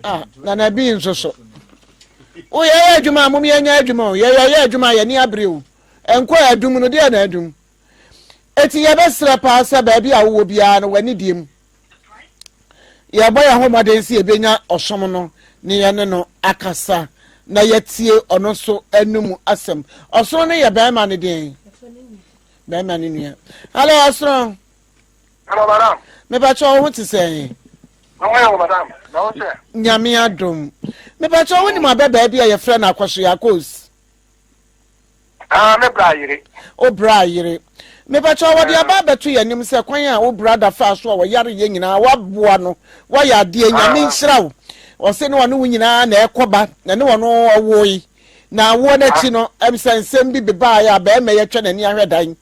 Ah, na na bi nso so. Wo yɛ yɛ adwuma a mom yɛ nyɛ adwuma o. Yɛ yɛ yɛ adwuma a yɛ ni abere o. Ɛnkɔ adum no deɛ na adum. Eti yɛbɛsrɛ paa sɛ baabi a wowɔ biara no w'ani die mu. Yɛbɔ yɛn ho mmɔden sɛ yɛbɛnya ɔsom no ne yɛne no akasa na yɛatie ɔno nso anum asɛm. Ɔsono no yɛ bɛrima no deɛn? Bɛrima no nua. Hello, ɔsoro. Hello, madam. Mepakyɛ wo ho te sɛn? Me ho yɛ wo, madam. Na wo sɛ? Nyame adom. Mepakyɛ wo nim abɛbaa bi a yɛfrɛ no Akɔsoya Kos? Ah, me bra yere. Wo bra yere. Mepakyɛ wɔde aba abɛto yɛn anim sɛ kwan a wo brada faa so a wɔyare yɛ nyinaa waboa no wayɛ adeɛ nyame ah. nhyira wo. Ɔse ne ɔne wo nyinaa na ɛkɔba na ne ɔno ɔwoe. Na awoɔ no akyi no, ɛm sɛ nsɛm bi bebaeɛ a barima yi atwa n'ani ahwɛ dan.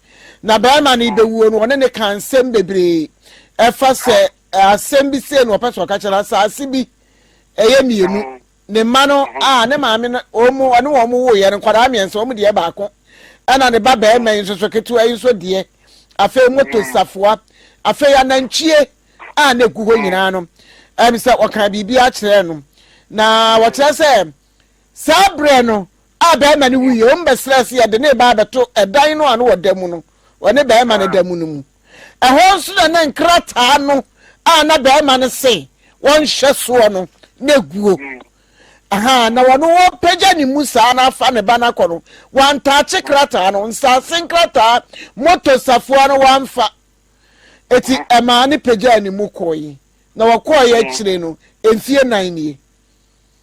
Na barima no rebɛwuo no, ɔne ne kaa nsɛm bebree. Ɛfa sɛ asɛm bi sei na ɔpɛ sɛ ɔka kyerɛ no, asase bi ɛyɛ mmienu. Ne mma no a ne maame no wɔn ɔne wɔn woeɛ no nkwadaa mmiɛnsa wɔn deɛ baako ɛna ne ba barima yi nso so ketewa yi nso deɛ afei moto safoa afei anantwie a na egu hɔ nyinaa no ɛm sɛ ɔka biribi akyerɛ no na wɔkyerɛ sɛ Saa berɛ no a barima no wuiɛ, wɔbɛsrɛɛ sɛ yɛde ne reba abɛto ɛdan no a na wɔda mu no, wɔne barima no da mu no mu. Ɛhɔ nso na na nkrataa no a na barima no se wɔnhwɛ soɔ no na ɛguo. Aha, na wɔno wɔpagya ne mu saa na afa ne ba no akɔ no, wɔantaakye krataa no, nsaase nkrataa, moto safoa no wɔamfa. Eti ɛmaa ne pagyaa ne mu kɔe. Na wɔkɔeɛ akyire no, mfie nan nie.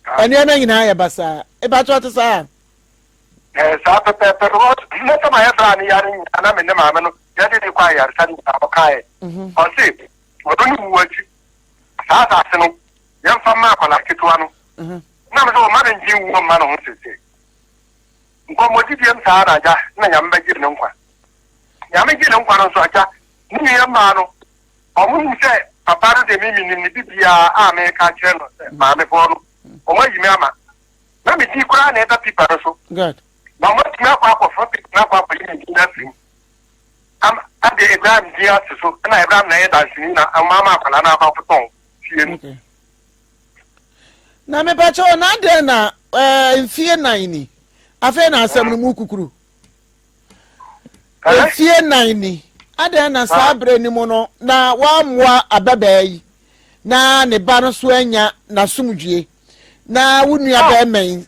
Nneɛma nyinaa yɛ basaa. Epakyɛ ɔte saa? Ɛɛ saa pɛpɛɛpɛ because ne sɛ ma yɛ bra ne yare nyinaa na me ne maame no yɛde de kɔ ayaresa no nyinaa ɔkaeɛ. Mhm. Ɔse ɔno ne wu akyi saa asase no yɛmfa mma akwadaa ketewa no. Mhm. Na me sɛ ɔma no ngye wuo mma ne ho sese. Nkɔmmɔdidiem saa na agya na nyame bɛgye ne nkwa. Nyame gye ne nkwa no nso agya ne nua mmaa no Ɔmo nim sɛ papa no deɛ me menim ne bibiaa a meka akyerɛ no sɛ maame foɔ no ɔmo ayi me ama na me din koraa na ɛda pipa no so na ɔmo atumi akɔ akɔfa pipa no akɔ akɔyi me din afiri mu ama ade Ibrahim din ate so ɛna Ibrahim na ɛyɛ danseni na ɔmo ama akwadaa no akɔ akɔtɔn fie no. Na mepakyɛ na adɛn na eh, mfie nan ni afei na asɛm no mu kukuru. Mfie nan ni, adɛn na saa berɛ no mu no na wammoa ababaa yi na ne ba no so anya n'asomdwie na wo nua ah. bɛrima yi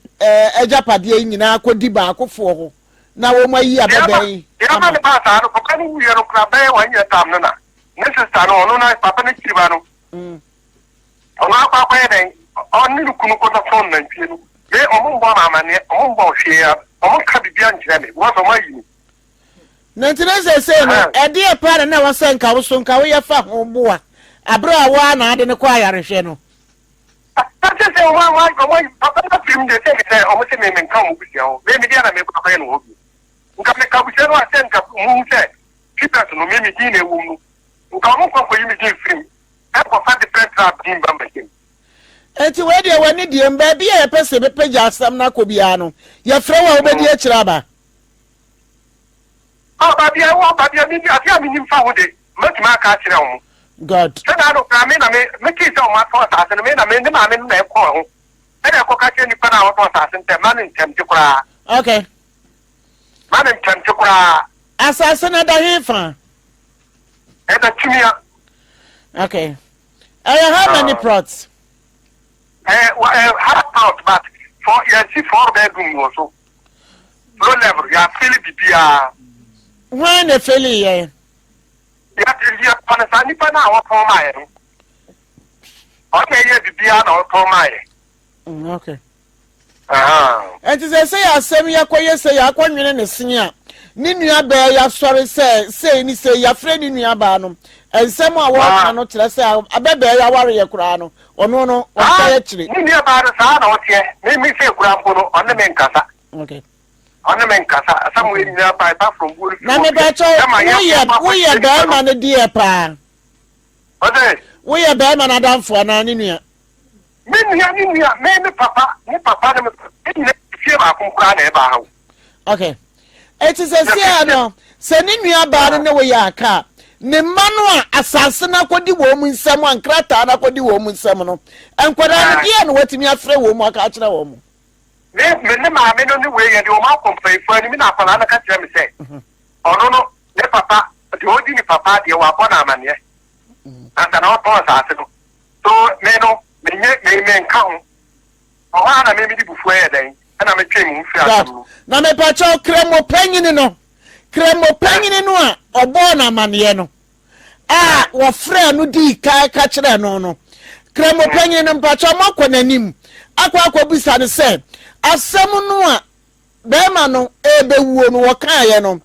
agyapadeɛ yi nyinaa kɔdi baakofoɔ hɔ na wɔn ayi ababaa yi ama. ne ba saa no papa no wuiɛ no kora bɛyɛ wɔn nyɛ tam no na ne sista no ɔno na papa no kyiri ba no mm. Ɔno akɔ akɔyɛ dɛn? Ɔne ne kunu kɔtɔtɔn nantwie no. Me, ɔmo mbɔ me amaneɛ, ɔmo mbɔ hwee a, ɔmo nka biribiara nkyerɛ me because ɔmo ayi me. Na nti ne seesei no, ɛdeɛ paa na na ɛwɔ sɛ nka wo so nka woyɛ fa ho boa abere a wo ara na ade no kɔ ayarehwɛ no? Na seesei ɔmo ɔmo ɔmo ayi papa no afiri mu deɛ sɛ me sɛ ɔmo se me menka ɔmo busua ho, me me deɛ na mekɔ akɔyɛ no wɔ hɔ bio. Nka meka abusua no a sɛ nka mohu sɛ Peters no me me din na ɛwɔ mu no, nka ɔmo nkɔ nkɔyi me din mfiri mu. Ɛnkɔfa different tribe din mma m'anim. Enti wei deɛ w'ani deɛ mu baabi a yɛpɛ sɛ yɛbɛpagya asɛm no akɔ biara no yɛfrɛ wo a wobɛdi mm. akyire aba. Oh, baabi a ɛwɔ baabi a menim adeɛ a menim fa ho de mɛtumi aka akyerɛ wɔn. God. Sɛ na ano koraa me na me metee sɛ wɔn atɔ asase no me na me ne maame no na ɛkɔɔ ho ɛna ɛkɔka kyerɛ nipa no a wɔtɔ asase no sɛ ma no ntɛmte koraa. Okay. Ma no ntɛmte koraa. Asase no da he fa? Ɛda Twumia. Okay. Ɛyɛ how many ah. plots? Ɛyɛ eh, half plot but for yɛsi four bedroom wɔ so. Low level yɛafili biribiara. Hwan na efili yɛ? Yɛ no saa nipa no a wɔtɔn maa yɛ no. Ɔno na ɛyɛ biribiara na ɔtɔn maa yɛ. Mm, okay. Enti sɛ sei asɛm yi akɔyɛ sei a, akɔnwene ne se a, ne nuabaa yi asɔre sɛ sei ne sei, yɛafrɛ ne nuabaa no. Nsɛm a wɔreka no kyerɛ sɛ ababaa yi awareɛ koraa no, ɔno no, ɔntae akyire. Ne nuabaa no, saa na ɔteɛ. Me, me sei koraa mpo no, ɔne me nkasa. Okay. Ɔne me nkasa. Asɛm wei nyinaa ba, ɛba from buo no fi Na mepakyɛw, woyɛ, woyɛ bɛrima no deɛ paa? Ɔsɛ? Woyɛ bɛrima no adamfo anaa ne nua? Me nua ne nua, me me papa, ne papa ne me papa, nyina fie baako mu koraa na ɛbaa ha o. Okay. Eti sɛ sia no, sɛ ne nua baa no ne wo yɛ aka a, ne mma no a asase no akɔdi wɔn mu nsam a nkrataa no akɔdi wɔn mu nsam no, nkwadaa no deɛ na watumi afrɛ wɔn mu aka akyerɛ wɔn mu. Me me ne maame no ne wei yɛde wɔn akɔ mpanyinfoɔ anim na akwadaa no ka kyerɛ me sɛ mhm. ɔno no ne papa deɛ ɔdi ne papa deɛ wabɔ no amaneɛ mhm. ansa na ɔtɔn asase no. So me no, menye, me, menka ho. Ɔhɔ ara na me mede bufuo yɛ dɛn? Ɛna metwee me ho firii asɛm no mu. Na mepakyɛw, Kramo panyini no, Kremo panyini no a ɔbɔɔ no amaneɛ no a wɔfrɛɛ no dii kan ka kyerɛɛ no no, Kremo panyini no mpakyɛw moakɔ n'anim akɔ akɔbisa no sɛ asɛm no a bɛrima no rebɛwuo no wɔkaeɛ no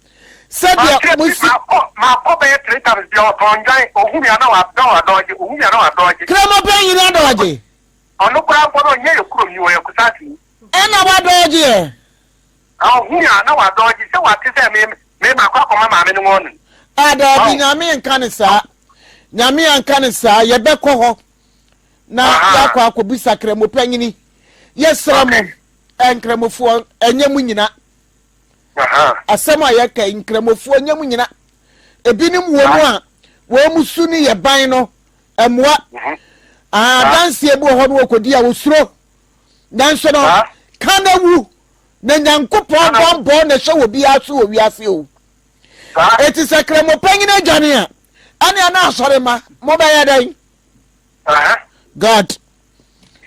sɛdeɛ mo si. Makɔ makɔ bɛyɛ 3 times bia ɔtɔn ndwan ohu mi a na wa na wadɔɔgye ohu mi a na wadɔɔgye. Kremo panyini adɔɔgye. Ɔno koraa mpo no ɔnyɛ yɛ kurom ni ɔyɛ Kusasi ni. Ɛna wadɔɔgye ɛ. Ɔhu me a na wadɔɔgye sɛ wate sɛ me me makɔ akɔma maame no wɔn. Ah daabi Nyame nka ne saa Nyame anka ne saa yɛbɛkɔ hɔ na yɛakɔ akɔbisa Kramopanyini yɛsrɛ mo Nkramofoɔ ɛnyɛ mo nyina asɛm a yɛka yi Nkramofoɔ nyɛ mo nyina ebinom wɔ mu a wɔn mu su ne yɛ ban no ɛmoa adanseɛ bi wɔ hɔ no wɔkɔdi a wɔsuro nanso no ka na wu na Nyankopɔn bɔnbɔn na ɛhyɛ wɔ biara so wɔ wiase o. Eti sɛ Kramopanyin adwane a, ɛnea na asɔre ma mobɛyɛ dɛn? God.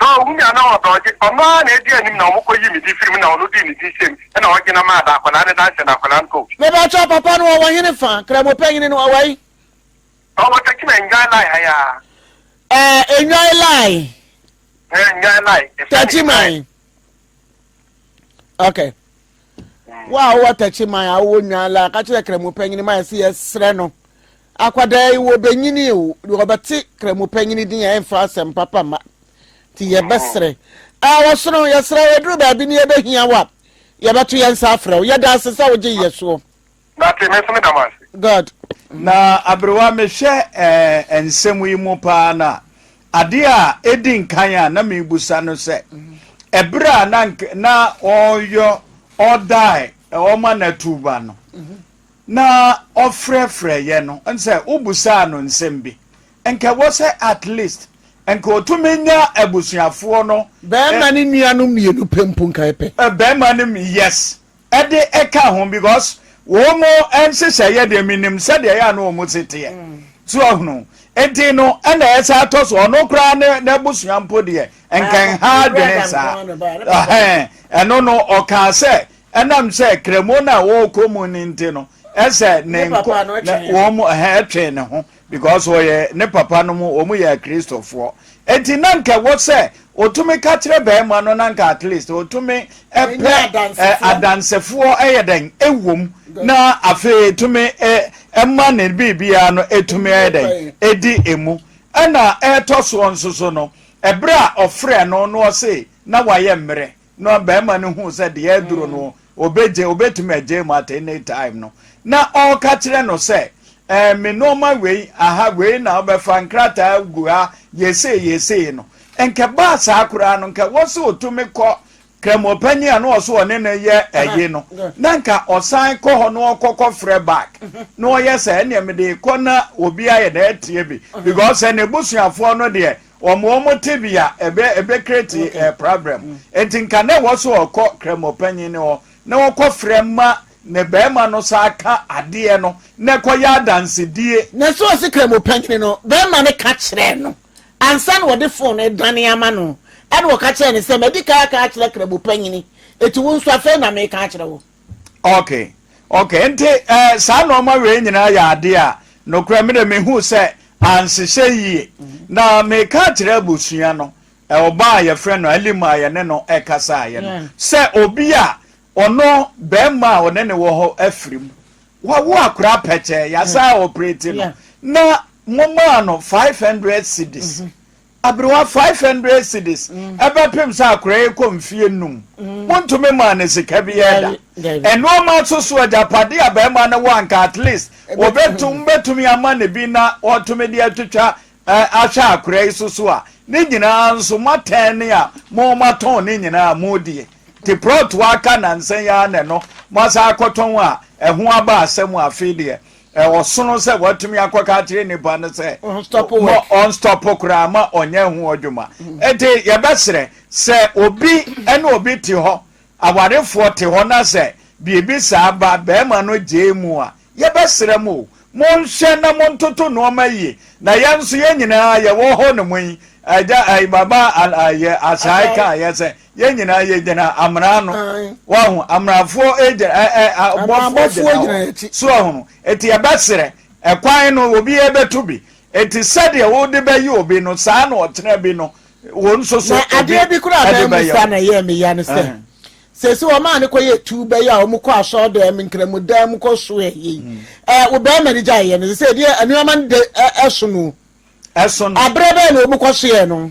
So ohu me a na ɔdɔgye, ɔno ara na edi anim na wɔn kɔ yi me di firi mu na ɔno dii ne din hyɛ mu ɛna ɔgye na maa da akwadaa ne danhyɛ na akwadaa no kɔ ofi. Mebakyɛw papa no ɔwɔ hene fa? Kramopanyin no ɔwɔ he? Ɔwɔ Techiman Enyan line ha yi ara. Ɛɛ Enyan line. Ɛɛ Enyan line. Techiman. Okay. Wo a wowɔ Techiman a wowɔ Nyan line ka kyerɛ Kramopanyin ma yɛsɛ yɛsrɛ no. Akwadaa yi wɔbɛnyini o, wɔbɛte Kramopanyin din a ɛmfa asɛm papa mma. Nti yɛbɛsrɛ. A wɔsono yɛsrɛ wo ɛduru baabi ne yɛbɛhia wo a yɛbɛto yɛn nsa afrɛ wo. Yɛda ase sɛ wogye yɛ soɔ. Mate, me nso meda mo ase. God. Na aberewa mehwɛ eh, nsɛm yi mu paa no a, adeɛ a ɛdi nkan a na mebusa no sɛ, ɛberɛ a na na ɔyɔ ɔdae ɔma no atuba no, na ɔfrɛfrɛ yɛ no, sɛ wobusaa no nsɛm bi, nka ɛwɔ sɛ at least nka ɔtumi nya abusuafoɔ no. Bɛrima ne nuanom mmienu pɛ mpo nka ɛpɛ. Bɛrima no yes. Ɛde ɛka ho because wɔn mo nhyehyɛeɛ deɛ menim sɛdeɛ ɛyɛ a na wɔn se teɛ so ahunu nti no ɛna ɛsɛ atɔ so ɔno koraa ne n'abusua mpo deɛ nkɛnha adwene saa ɛhɛn ɛno no ɔkaa sɛ ɛnam sɛ kremo no a wɔrekɔ mu no nti no ɛsɛ ne nko wɔn ɛhɛn ɛtwe ne ho Because ɔyɛ ne papa nom wɔn yɛ akristofoɔ enti na nka ɛwɔ sɛ ɔtumi ka kyerɛ bɛɛma no na nka at least ɔtumi pɛ adansefoɔ ɛyɛ dɛn ɛwom na afei ɛtumi ɛma ne biribiara no ɛtumi ɛyɛ dɛn ɛdi ɛmu ɛna ɛtɔ soɔ nso so no ɛberɛ a ɔfrɛ no no ɔse na wayɛ mmerɛ na barima no huu sɛ deɛ aduro no ɔbɛgye ɔbɛtumi agye mu at any time no na ɔreka kyerɛ no sɛ ɛɛ me nneɛma wei aha wei na ɔbɛfa nkrataa gu ha yɛsei yɛsei no nkɛ baa saa koraa no nkɛ wɔ sɛ ɔtumi kɔ kramopanyin a na ɔso ɔne no yɛ ɛyi no na nka ɔsan kɔ hɔ na ɔkɔkɔ frɛ back na ɔyɛ sɛ ɛnneɛ mede kɔ na obi ayɛ na ɛtie bi because sɛ n'abusuafoɔ no deɛ Wɔn wɔn tebea ɛbɛ ɛbɛ create ɛ problem. Nti nka na ɛwɔ so ɔkɔ Kramopanyin no hɔ na ɔkɔ frɛ ma ne bɛɛma no saa ka adeɛ no na ɛkɔ yɛ adansedie. Na sɛ ɔse Kramopanyin no bɛɛma no ka kyerɛɛ no ansa na ɔde phone no redane ama no ɛna ɔka kyerɛɛ no sɛ madi kan aka akyerɛ Kramopanyini eti wo nso afei na meka akyerɛ wo. Okay okay nti eh, saa nnoɔma wei nyinaa yɛ adeɛ a nokorɛ me de mehu sɛ anhyehyɛ yie na meka akyerɛ abusua no ɔbaa a yɛfrɛ no Alim a yɛne no ɛkasaeɛ no sɛ obi a ɔno bɛrima a ɔne ne wɔ hɔ afiri mu wawo akora pɛkyɛ yɛasa operate no na momaa no 500 cedis mm -hmm. Aberewa 500 cedis ɛbɛpem sɛ akwadaa yi kɔ mfie num. Montumi maa no sika biara da. Nnoɔma nso so agyapadeɛ a barima no wɔ anka at least wɔbɛtum bɛtumi ama no bi na ɔtumi de atwitwa ahwɛ akwadaa yi so so a ne nyinaa nso moatɛn ne a mo moatɔn ne nyinaa modie. Nti plot aka nansa yi ara na ɛno moasan akɔtɔn a ɛho aba asɛm afei deɛ Ɔsono sɛ watumi akɔka akyerɛ nipa no sɛ ma ɔnstɔpo koraa ma ɔnyɛ ho adwuma. Enti yɛbɛsrɛ sɛ obi ne obi te hɔ, awarefoɔ te hɔ na sɛ biribi saa ba, barima no gyee mu a, yɛbɛsrɛ mo o, Monhwɛ na montoto nnoɔma yie, na yɛn nso yɛn nyinaa yɛwɔ hɔ nom yi, agya ayi baba yɛ asae kaa yɛ sɛ yɛn nyinaa yɛgyina amena ano. Wahu, amenafoɔ gyina ɛ ɛ abɔfoɔ gyina hɔ. So ahunu, eti yɛbɛsrɛ, ɛkwan no obi yɛbɛto bi. Eti sɛdeɛ wode bɛyɛ obi no, saa na ɔkyena bi no, wo nso so Na obi adeɛ bi koraa ɛde na bɛyɛ ɛmu wo. sa na ɛyɛɛ me ya ne sɛ, Seesei wɔmaa no kɔyɛɛ tuo bɛyɛ a wɔkɔ asɔredan mu, nkramodan mu kɔsoɛ yei. Ɛɛ, wo barima no gyaeɛ no, seesei deɛ nneɛma no de ɛso no. Ɛso no. Aberɛ bɛn na wɔkɔsoɛ no?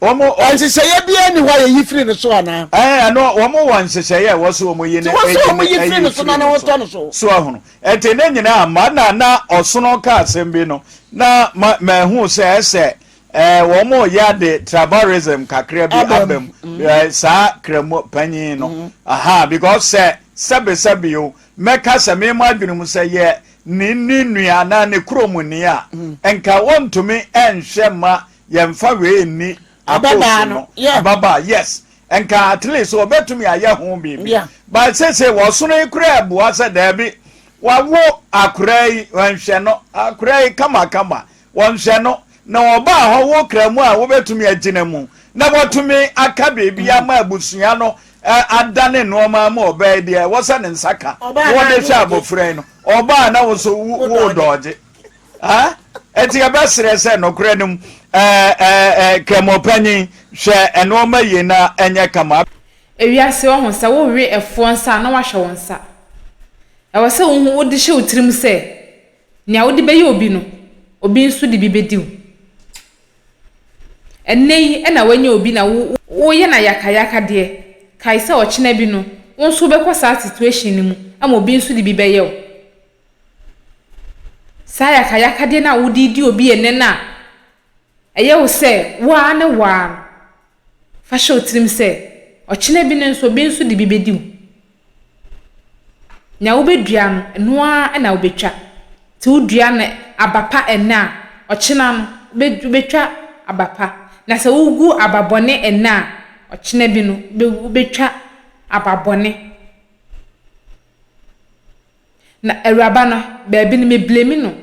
Wɔn ɔ. Nhyehyɛeɛ biara nni hɔ a yɛyi firi ne so anaa? Ɛɛ, ɛno wɔn wɔ nhyehyɛeɛ a ɛwɔ sɛ wɔn yi Nti no wɔn sɛ ɛyi wɔn no yi firi ɛyi ne so firi na ne ne ho so. tɔ no so. So ahunu. Ɛnti ne nyinaa ma na na ɔsono ka asɛm bi no na ma mahu sɛ ɛsɛ Ɛɛ wɔn reyɛ ade tribalism kakra bi aba mu ɛɛ saa kramu panyin no aha because sɛ sɛbi sɛbi o mɛka sɛ mema adwene mu sɛ yɛ ne ne nua anaa ne kurom ni a nka wɔntumi nhwɛ ma yɛnfa wei nni akoosu no ababaa yes nka at least wɔbɛtumi ayɛ ho biribi but sese wɔsono yi koraa ɛboa sɛ daabi wawo akora yi wɔnhwɛ no akora yi kamakama Wɔnhwɛ no, na wɔbaa hɔ wo kra mu a wobɛtumi agyina mu na wɔatumi aka biribi ama abusua no adane nnoɔma ama ɔbaa yi deɛ ɛwɔ sɛ ne nsa ka na wɔde hwɛ abɔfra yi no ɔbaa na wo so wo dɔɔgye ɛnti yɛbɛserɛ sɛ nokorɛ no mu kramɔpanyin hwɛ nnoɔma yie na ɛnyɛ kama. Ewiase wahu sɛ wo we ɛfoɔ nsa a na wahwɛ wo nsa. Ɛwɔ sɛ wohu wode hyɛ wo tirim sɛ Nea wode bɛyɛ obi no, obi nso de bi bedi wo. Ɛnnɛ yi na woanya obi na woreyɛ no ayakayakadeɛ, kae sɛ ɔkyena bi no, wo nso wobɛkɔ saa situation no mu ama obi nso de bi bɛyɛ wo. Saa ayakayakadeɛ no a wode redi obi ɛnnɛ no a, ɛyɛ wo sɛ wo ara ne wo ara no, fa hyɛ wo tirim sɛ ɔkyena bi no nso obi nso de bi bɛdi wo. Nea wobɛdua no, ɛno ara na wobɛtwa. Nti wodua no aba pa ɛnnɛ a, ɔkyena no wobɛtwa aba pa. Na sɛ wogu aba bɔne ɛnnɛ a, ɔkyena bi no wobɛtwa aba bɔne. Na awuraba no, baabi no me blame no.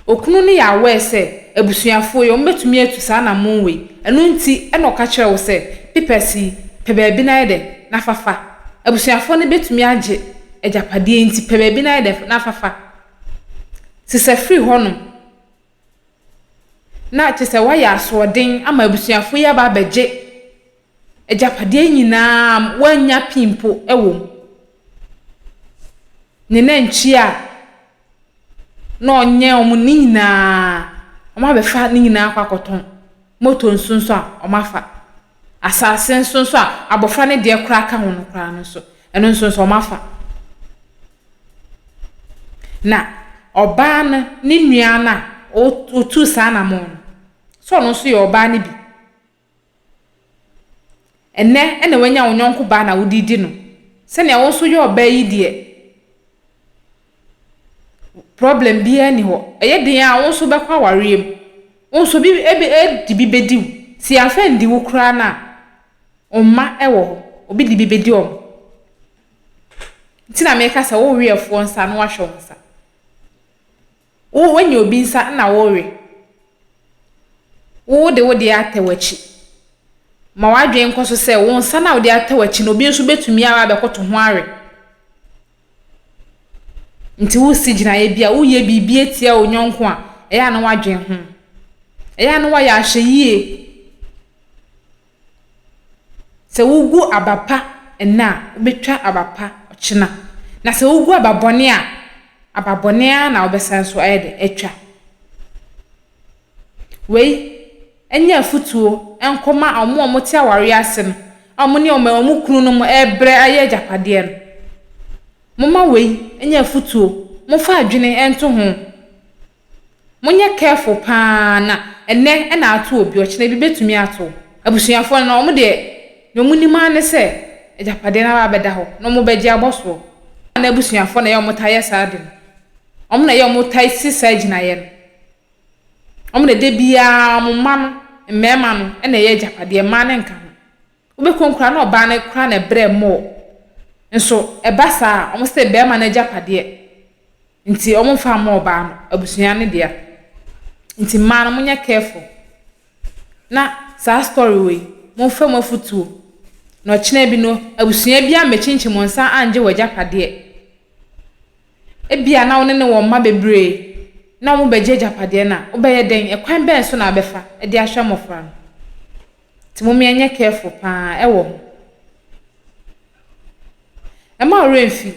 Okunu no yɛ aware sɛ abusuafoɔ yi wɔbɛtumi atu saa anammɔn wei, ɛno nti na ɔka kyerɛɛ wo sɛ papers yi pɛ baabi na ayɛ dɛn na fa fa. Abusuafoɔ no bɛtumi agye agyapadeɛ yi nti pɛ baabi na ayɛ dɛn na fa fa. Sesa firi hɔnom na kyerɛ sɛ woayɛ asoɔden ama abusuafoɔ yi aba abɛgye agyapadeɛ nyinaa woannya pii mpo wɔ mu. Ne nantwie a na ɔnyɛn wɔn ne nyinaa, wɔabɛfa ne nyinaa akɔ akɔtɔn. Moto nso nso a, wɔafa. Asase nso nso a abɔfra no deɛ koraa ka ho no koraa no nso, ɛno nso nso wɔafa. Na ɔbaa no ne nua no a ɔtuu saa anammɔn no, sɛ ɔno nso yɛ ɔbaa no bi. Ɛnnɛ na woanya wo yɔnko baa na wode redi no. Sɛnea wo nso yɛ ɔbaa yi deɛ, problem biara nni hɔ. Ɛyɛ den a, wo nso wobɛkɔ awareɛ mu. Wo nso obi de bi bɛdi wo. Sɛ yɛamfa andi wo koraa no a, wo mma wɔ hɔ, obi de bi bɛdi wɔn. Nti na meka sɛ wowe afuo nsa na woahwɛ wo nsa. Wo woanya obi nsa na worewe. Wo de wo deɛ atɛ w'akyi. Ma w'adwene nkɔ so sɛ wo nsa no a wode atɛ w'akyi no, obi nso bɛtumi aba abɛkoto ho awe. Nti woresi gyinaeɛ bi a, woreyɛ biribi atia wo yɔnko a, ɛyɛ a na woadwene ho. Ɛyɛ a na woayɛ ahwɛyie. Sɛ wogu aba pa nnɛ a, wobɛtwa aba pa ɔkyena. Na sɛ wogu aba bɔne a, aba bɔne ara na wobɛsan nso ayɛ dɛ atwa. Wei nyɛ afotuo nkɔma wɔn a wɔte awareɛ ase no a wɔne wɔn wɔn kununom rebrɛ ayɛ agyapadeɛ no. Momma wei nyɛ afotuo, momfa adwene nto ho. Monyɛ careful paa na ɛnɛ na ato obi ɔkyena bi bɛtumi ato wo. Abusuafoɔ no wɔn deɛ deɛ wɔn nim ara ne sɛ agyapadeɛ no aba abɛda hɔ na wɔn bɛgye abɔ soɔ. Na abusuafoɔ na ɛyɛ wɔn taa yɛ saa ade no. Wɔn na ɛyɛ wɔn taa si saa gyinaeɛ no. Wɔn na da biara wɔn mma no mmarima no na ɛyɛ agyapadeɛ mmaa no nka ho. Wobɛkɔ koraa na ɔbaa no koraa na ɛbrɛ more. Nso ɛba saa a wɔn sɛ barima no agyapadeɛ. Nti ɔmo mfa mma ɔbaa no, abusua no dea. Nti mmaa no monyɛ careful na saa story wei momfa mu afutuo na ɔkyena bi no abusua bi ammɛkyinkyim wo nsa angye w'agyapadeɛ. Ebia na wo ne no wɔ mma bebree na wɔbɛgye agyapadeɛ no a, wobɛyɛ dɛn? Ɛkwan bɛn so na wobɛfa de ahwɛ mmɔfra no? Nti mom yɛnyɛ careful paa ɛwɔ ho. Ɛmma wo werɛ mfi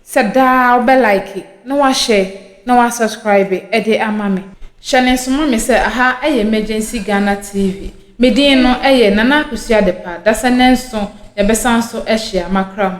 sɛ daa wobɛ like na woahyɛ na woasubscribe de ama me. Hyɛ no nso ma me sɛ aha yɛ Emergency Ghana TV. Me din no yɛ Nana Akosua Adepa. Dasɛ nnɛnso yɛbɛsan so ahyia. Makra mo.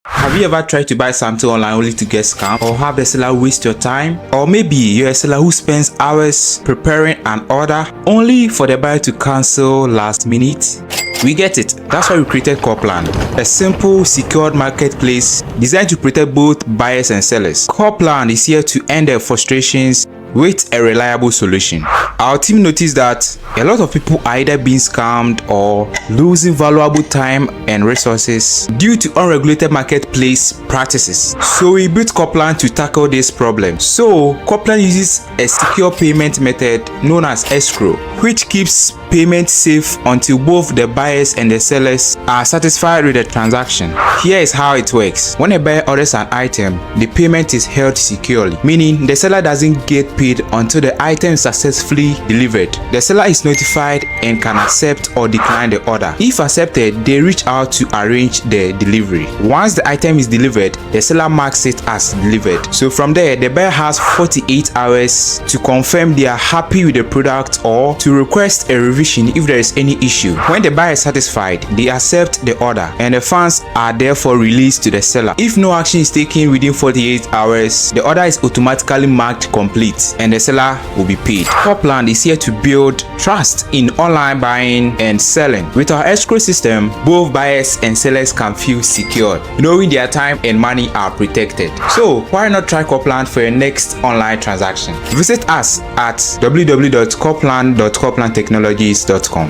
Have you ever tried to buy something online only to get scammed or have the seller waste your time? Or maybe you're a seller who spends hours preparing an order only for the buyer to cancel last minute? We get it. That's why we created Corplan, a simple, secured marketplace designed to protect both buyers and sellers. Corplan is here to end their frustrations with a reliable solution. Our team noticed that a lot of people are either being scammed or losing valuable time and resources due to unregulated marketplace practices. So we built Corplan to tackle this problem. So Corplan uses a secure payment method known as escrow, which keeps payment safe until both the buyers and the sellers are satisfied with the transaction. Here is how it works. When a buyer orders an item, the payment is held securely, meaning the seller doesn't get paid until the item is successfully delivered. The seller is notified and can accept or decline the order. If accepted, they reach out to arrange the delivery. Once the item is delivered, the seller marks it as delivered. So from there, the buyer has 48 hours to confirm they are happy with the product or to request a revision if there is any issue. When the buyer is satisfied, they accept the order and the funds are therefore released to the seller. If no action is taken within 48 hours, the order is automatically marked complete and the seller will be paid. Copland is here to build trust in online buying and selling. With our escrow system, both buyers and sellers can feel secured, knowing their time and money are protected. So why not try Copland for your next online transaction? Visit us at www.copland.coplandtechnologies.com.